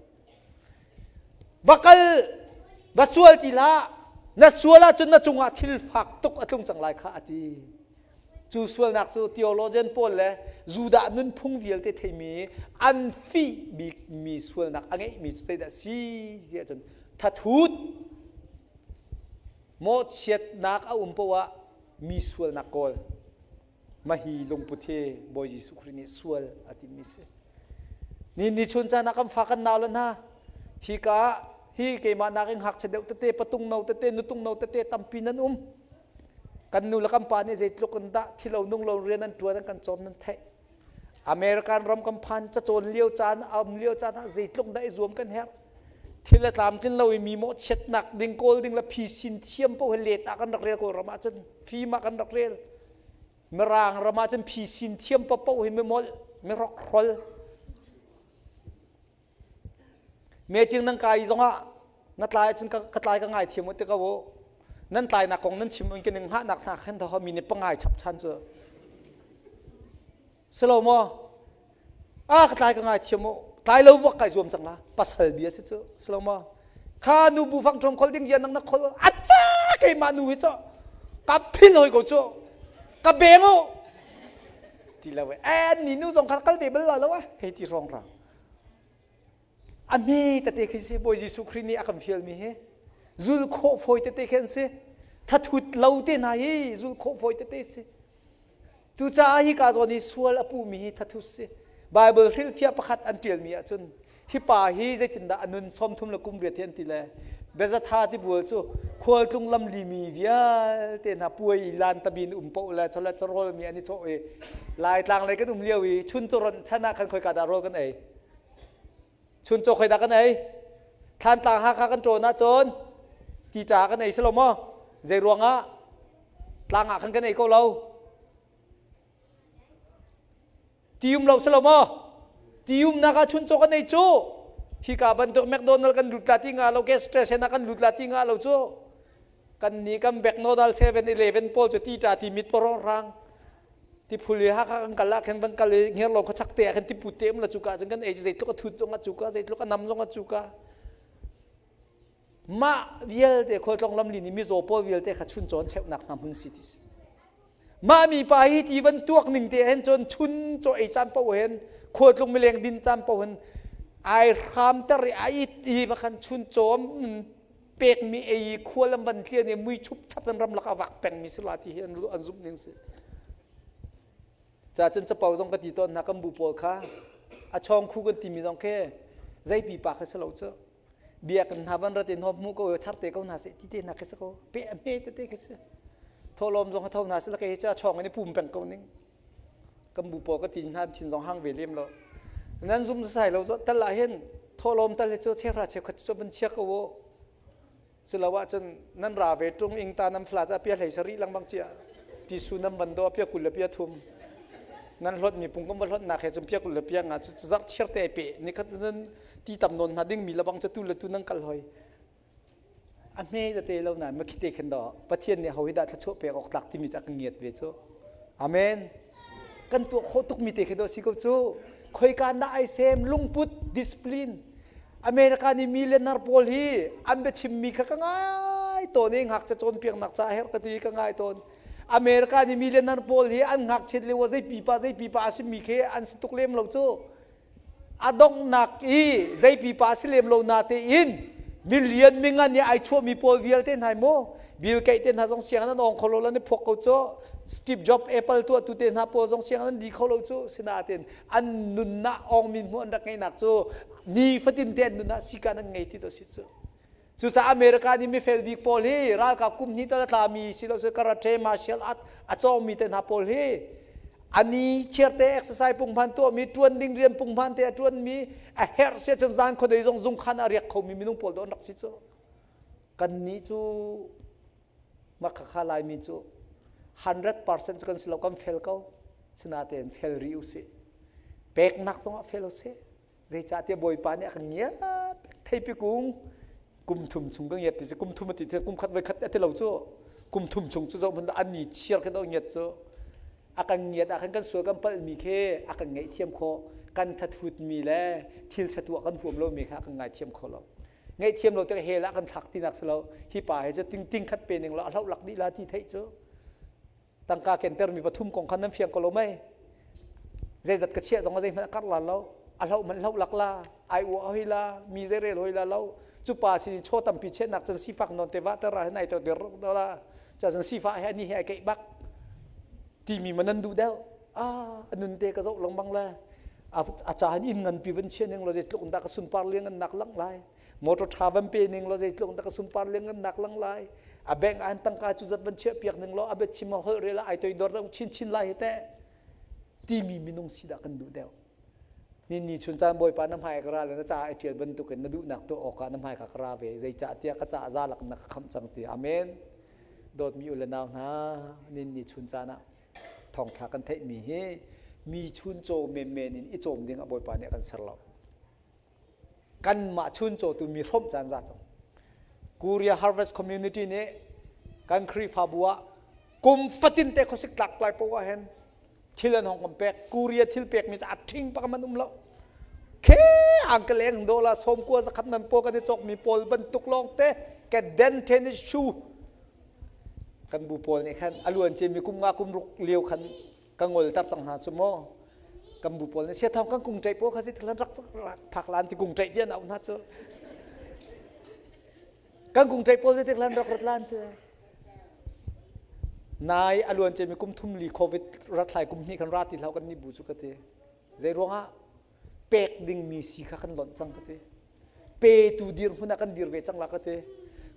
va kal va sual ti hlah na sual ahcun na cungah thil fak tuk a tlung cang lai kha a ti cu sualnak cu theologian pawl le Judah nunphung vialte theimi an fih bikmi sualnak a ngeihmi cu zeidah si ti ahcun thathut Mawhchiatnak a um poah ah mi sualnak kawl. Mahi lungput hi Bawi Jesuh Khrih nih sual a timi si. Ni ni chun caan ah kan fa kan nau le hna hi ka ah hi keimah nakin ngakchia deuh tete patung no tete nutung no tete tampi nan um. Kan nu le kan pa nih zeitluk in dah thilo nung lo rian an ṭuan an kan cawm nan theih. American ram kan phan cacawn lio caan um lio caan ah zeitluk dah i zuam kan herh thil a tlamtlin lo i mi mawhchiatnak ding kawl ding le phisin thiam paoh hi let ah kan rak rel kawl ram ah cun fim ah kan rak rel mirang ram ah cun phisin thiam paoh hi mi molh mi rokrol Meeting nan kai zongah na tlai ahcun ka tlai ka ngai thiam te ko u. Nan tlainak kong nan chim in ning hngahnak hna khan tho mi nih pangai chap chan cu. Silo maw? Ah ka tlai ka ngai thiam u. Tlai lo wak kai zuam cang la. Pasal bia si cu. Silo maw? Kha nu bu fang thong khol ding ya nang na khol acha keimah nu hi cho. Ka phil hoi ko cu. Ka beng u. Ti lo e. Ni nu zong kha kal ve bal la lo eh. Hei ti rong rang. A hme tete khi si Bawi Jesuh Khrih nih a kan fialmi hi zul khawh fawi tete khi an si. Thathut lo te hna hi zul khawh fawi tete si. Cucaah hi ka zawn i sual a puhmi hi thathut si. Bible hrilhfiah pakhat an ṭialmi ahcun hi pa hi zeitindah a nun 30 le kum riat hi an ti le Bezatha tibual cu khualtlung lamli mi vialte hna puai i lan tabin um paoh le chawlet chawhrawl mi an i chawh i Laitlang lei kan um lio i chuncaw ronh chan ah khan khoika dah rawl kan ei? Chuncaw khoi dah kan ei? Thlantlang Hakha kan ṭawn ahcun tica kan ei si lo maw? Zei ruangah tlang ah khan kan ei ko lo? Ti um lo si lo maw? Ti umnak ah chuncaw kan ei cu. Hika bantuk McDonald kan lut la ti nga lo, gas station ah kan lut la ti nga lo cu. Kan nih kan McDonald 7-Eleven pawl cu ti ṭa ti mit porong rang. Ti phul i Hakha kan kal ah khan van kal i ngerlo khuachak te ah khan tiput te um la cuka cun kan ei cu zeitluk a thut zong a cuka zeitluk a nam zong a cuka. Mah vialte khualtlawng lamli nih mizaw pawl vialte kha chuncaw an cheuhnak hna hmun si ti si. Mah mi pa hi ti van tuak ning te hen cun chun chaw ei caan paoh hen khualtlung mileng din caan paoh hen ai hram ter i ai it i bakhan chun cawm pekmi ei i khual an van tlian i mui chup chap in ramlak a vak pengmi si la ti hi an an zumh ning si. Ca cun capo zong ka ti tawn hna kan bu pawl kha a chawng khu kan timi zong khi zei pipa kha si lo cu. Biakinn hna van rat in hom hmu ko char te ko hna seh ti te hna khi si ko. Pe a hme tete khi si. Thawhlawm zong tho hna seh ke hi cha chawng in i pum peng ko ning. Kan bu pawl ka ti hna thin zong hang ve lem lo. Nan zum sai lo tal ah hin thawhlawm tal hi cu chehra cheukhat cu van chia ko u. Culo ahcun nan ra ve ṭung ingta nan fla ca pia hlei sarih lengmang cia tisu nan van do pia 20 le pia 30 nan hlot mi pung kan va hlot nak he cun pia 20 le pia nga cu zarh chiar te pe nikhat nan ti tam non hna ding mi labang cu tu le tu nan kal hoi a hme tete lo na ma khite khin do pathian nih ho hi dah thluachuah pek awk tlak timi ca kan ngiat ve cu amen kan tuah khawh tuk mi te khi do si ko cu khoika na ai sem lungput discipline America nih millionaire pawl hi an biachimmi kha ka ngai tawn i ngakchia cawnpiaknak ca herh ka ti ka ngai tawn. America nih millionaire pawl hi an ngakchiat lio ah zei pipa zei pipa a simi khi an si tuk lem lo cu. A donghnak i zei pipa a si lem lo na tein million mingan i ai chuahmi pawl vialte hna mu Bill Gates te hna zong sianginn an awng kho lo lan i phuak ko cu. Steve Jobs Apple tuahtu te hna pawl zong sianginn an di kho lo cu. Sinain an nunnak awngmi hmuh an rak ngeihnak cu nifatin te an nun ah sikan an ngei ti to si cu. Cucaah America nih mifel bik pawl hi ralkap kum hnih tal a tlami si lo karate martial art a cawngmi te hna pawl hi ani chiarte exercise punghman tuahmi tuan ding rian punghman te a tuanmi a herh sia cun zan khuadei zong zungkhan a riak khomi minung pawl do an rak si cu. Kannih cu Makhakha Laimi cu 100% cu kan si lo kan fel ko. Sinain fel rih usih. Peknak zongah fel usih. Zeicahtiah Bawipa nih a kan ngiat theipi kung kum thum chung ka ngiat ti cu kum thum a ti kum khat voi khat a ti lo cu kum thum chung cu zoh hmanh an ni chiar khi do ngiat cu a kan ngiat ah khan kan sual kan palhmi khi a kan ngaihthiam khawh kan thathutmi le thil ṭha tuah kan huam lomi kha a kan ngaithiam kho lo ngaihthiam lo tikah hell ah kan thlak tinak si lo hi pa hi cu ting ting khat pe ning law a hloh lak dih la ti theih cu tangka kenter mi pathum kong khan nan fiang ko lo mei zeizat ka chiah zong a zeihmanh a kar la lo a hloh hmanh hloh lak la ai uah hoi la mi zei rel hoi la lo cu pa sin chaw tampi chiahnak cun sifak non te va ter ra hin ai to dir la cha cun sifah he ani he ai keih bak timi ma nan duh deuh ah nun te ka zoh lengmang le a caan inn nganpi van chia ning law zeitluk dah ka sunpar liang nak lang lai motor tha van pe ning law zeitluk dah ka sunpar liang nak lang lai a bank ah tangka cu zat van chiah piak ning law a biachim a holh rel ai toi dor deuh chin chin lai hi teh timi minung si dah kan duh deuh ni ni chun caan bawipa na hmai ka ra le na ca ai ṭial bantukin na duhnak tuah awkah na hmai ka ka ra ve zeicah tiah ka ca za lak na ka khamh cang ti amen dawtmi u le nau hna nin ni chun caan ah thawngṭha kan theihmi hi mi chuncaw menmen in i cawm ding ah Bawipa nih a kan ser lo. Kanmah chuncaw tu mi hrawmh caan za cang. Korea Harvest Community nih kan Khrihfabu ah kum fatin te khuasik tlak lai poah ah hin thil an hong kan pek. Korea thil pekmi cu a ṭhing pak man um lo. Khe ang ka leng do la som kua zakhat man pawl kan i cawkmi pawl bantuk lawng te ke den tennis shoe kan bu pawl nih khan a luan ciami kum nga kum ruk lio khan ka ngolter cang hna cu maw kan bu pawl nih siathawng kan kung ṭaih pawl kha si thlan rak phak lan ti kung ṭaih ti an auh hna cu kan kung ṭaih pawl si thlan rak rat lan ti nai a luan ciami kum thum li covid rathlai kum hnih khan ra ti hlah kan nih bu cu ka ti zei ruangah pek dingmi si kha kan lonh cang ka ti petu dirhmun ah kan dir ve cang la ka ti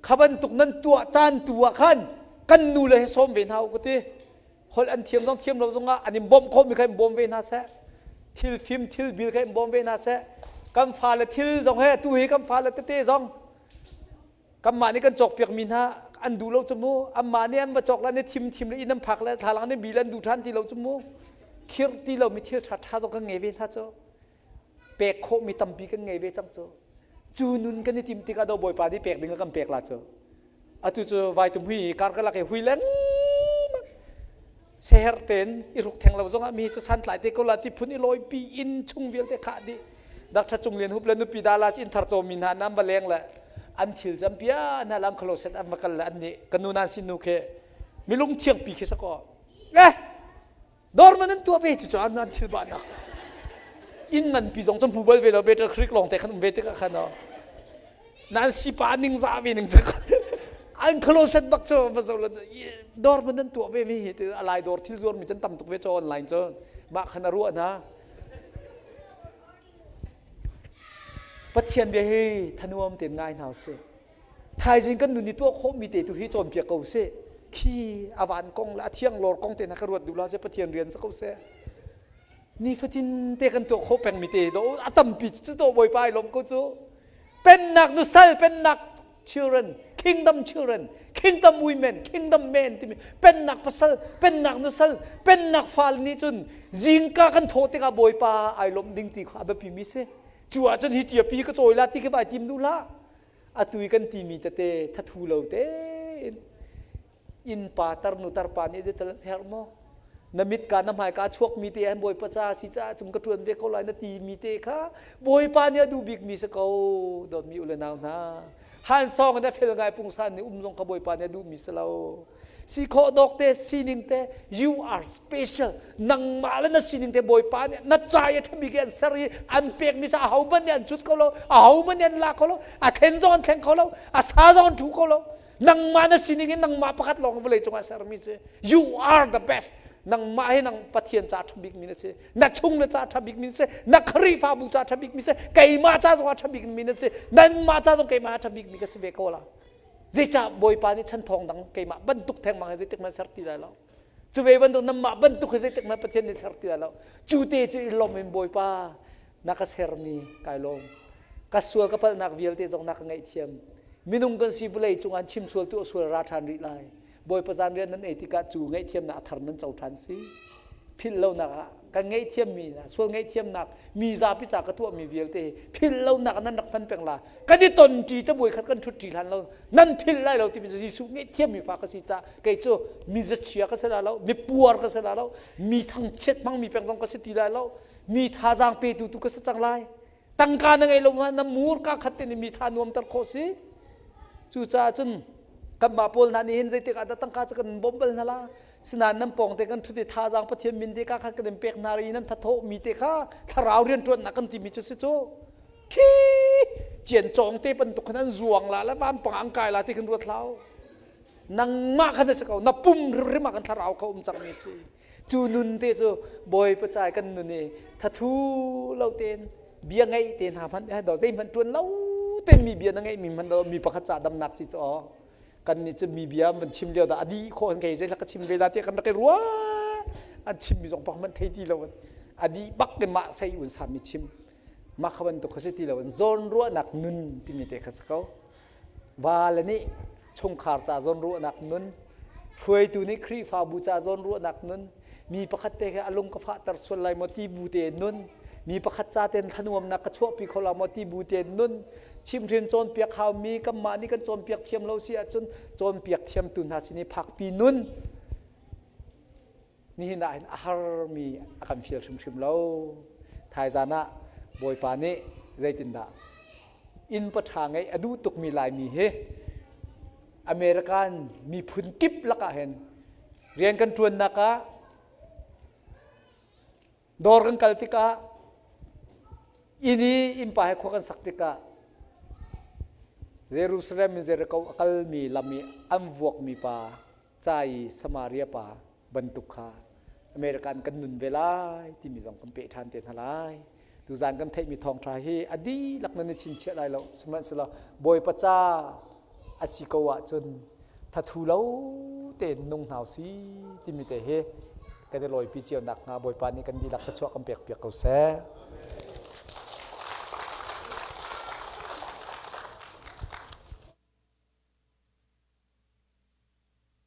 kha bantuk nan tuah caan tu ah khan kan nu le he sawm ve hna u ka ti holh an thiam zong thiam lo zong ah an in bawmh khawhmi kha in bawm ve hna seh thil fim thil bil kha in bawm ve hna seh kan fale thil zong he tu hi kan fale tete zong kanmah nih kan cawkpiakmi hna an duh lo cu mu anmah nih an va cawk le an i thim thim le inn an phak le thlalang nih bil an duh ṭhan ti lo cu mu khirh ti lomi thil ṭha ṭha zong kan ngei ve hna cu pek khawhmi tampi kan ngei ve cang cu cu nun kan i tim tikah do bawipa nih pek ding a kan pek la cu atu cu vaitum hui kar ka lak i hui lengmang seher ten i ruk theng lo zongah mi cu santlai te ko la ti phun i lawi pi inn chung vialte khah dih Dr. Cung Lian Hup le nupi dala in thar cawmi hna nan va leng le an thil zampia na lam khalo set an va kal le an nih ka nu nan sin nu khi milung thiang pi khi sako. Eh, dawr man an tuah ve ti cu an thil bah nak. Inn nganpi zong cu hmu bal ve lo Battle Creek lawng te khan um ve tikah khan nan sipa ning za ve ning cu an closet bak cu va zo dawr man an tuah ve mi hi a lai dawr thil zuar mi cun tam tuk ve cu online cu mah khan a ruah hna Pathian bia hi thanuam tein ngai hna usih. Thaizing kan nun i tuah khawhmi te tu hi cawnpiak ko sih. Khi a van kong le a thiang lor kong te hna ka ruat duh la Pathian rian si ko seh. Nifatin te kan tuah khawh pengmi te do a tampi cu to Bawipa ai lawm ko cu. Pennak nusal pennak children kingdom children kingdom women kingdom men timi pennak pasal pennak nusal pennak fal nih cun zingka kan thawh tikah Bawipa ai lawmh ding ti kha a biapi mi si. Cu ahcun hi tia pi ka cawi la ti khi vai tim duh hlah. Atu i kan timi tete thathu lo tein innpa tarnu tarpa nih zeital an herh maw? Na mit ka na hmai ka chuak mi te an Bawipa ca si caah cung ka ṭuan ve ko lai na ti mi te kha Bawipa nih a duh bik mi si ko dawtmi u le nau hna. Han song in a fel ngai pungsan nih um zong kha Bawipa nih a duh mi si lo. Si khawh dawk te sining te you are special nangmah le na sining te Bawipa nih na ca i a ṭha bik i an ser i an pek mi sa ahohmanh nih an cut kho lo ahohmanh nih an la kho lo a thlen zong an thleng kho lo a sa zong an ṭhu kho lo nangmah na sining in nangmah pakhat lawng vawlei cungah sermi si you are the best nangmah hi nang Pathian ca ṭha bik mi na si na chung na ca ṭha bik mi na si na Khrihfabu ca ṭha bik mi si keimah ca zong a ṭha bik mi na si nanmah ca zong keimah a ṭha bik mi ka si ve ko la zeicah Bawipa nih chan thawng dang keimah bantuk thengmang hi zeitik hmanh ser ti lai lo cu ve bantuk nanmah bantuk hi zeitik hmanh Pathian nih ser ti lai lo cu te cu i lawm in Bawipa na ka sermi kai lawm ka sual ka palhnak vialte zong na ka ngaihthiam minung kan si vawlei cung an chim sual tu sual ra ṭhan rih lai Bawipa zan rian nan ei tikah cu ngaihthiamnak a thar nan co ṭhan si philh lonak ah kan ngaihthiammi hna sual ngaihthiamnak mi zapi ca ka tuahmi vialte hi philh lonak nan rak hman peng la kan i ton ṭi cabuai khat kan ṭhut ṭi hlan lo nan philh lai lo timi cu Jesuh ngaihthiammi fa ka si ca kei cu mi zachia ka si la lo mi puar ka si la lo mi thangchiat hmangmi peng zong ka si ti lai lo mi thazaang petu tu ka si cang lai tangka na ngei lo na mur ka khat te nih mi tha nuamter khawh si cucaah cun kanmah pawl hna nih hin zeitik ah dah tangka cu kan bawmh bal hna la sinain nan pawng te kan ṭhut i thazaang Pathian min te ka kha kan in pek hna i nan thathawh mi te kha thlarau rianṭuannak kan timi cu si cu khi cian cawng te bantuk khan an zuang la le vampang an kai la ti kan ruat hlau nangmah khan a si ko na pum hrimhrim ah kan thlarau kha um cangmi si cu nun te cu bawipa cai kan nun i thathu lo tein bia ngeih te hna hmanh do zeihmanh ṭuan lo tein mi bia na ngeih mi hmanh do mi pakhat ca damnak si cu aw kan nih cu mi bia van chim lio dah a dih khawh kei zei ka chim ve la tiah kan rak i ruah an chim mi zong pak hmanh thei ti lo a dih bak ke mah sei un sa mi chim mah kha bantuk kha si ti lo zawn ruahnak nun timi te kha si ko Va le nih chungkhar ca zawnruahnak nun, hruaitu nih Khrihfabu ca zawnruahnak nun, mi pakhat te khi a lung ka fahter sual lai maw ti bu tein nun, mi pakhat ca tein thlanuamnak ka chuahpi kho la maw ti bu tein nun, chimhhrin cawnpiak haumi kanmah nih kan cawnpiak thiam lo si ahcun cawnpiak thiamtu hna sin i phakpi nun, nihin ah hin a harmi a kan fial hrimhrim lo. Thaizan ah Bawipa nih zeitindah inn paṭha ngeih a duh tukmi Laimi hi American miphun kip lakah hin rian kan ṭuannak ah dawr kan kal tikah inn i innpa he khua kan sak tikah Jerusalem in Jericho a kalmi lam i an vuakmi pa ca i Samaria pa bantuk kha American kan nun ve lai timi zong kan peh ṭhan te hna lai. Tuzan kan theihmi thawngṭha hi a dihlak nan i chinchiah lai lo. Sihmanhsehlaw Bawipa ca a si ko ahcun thathu lo tein nung hna usih timi te hi kan i lawipi cio nakhnga Bawipa nih kan dihlak thluachuah kan pek piak ko seh.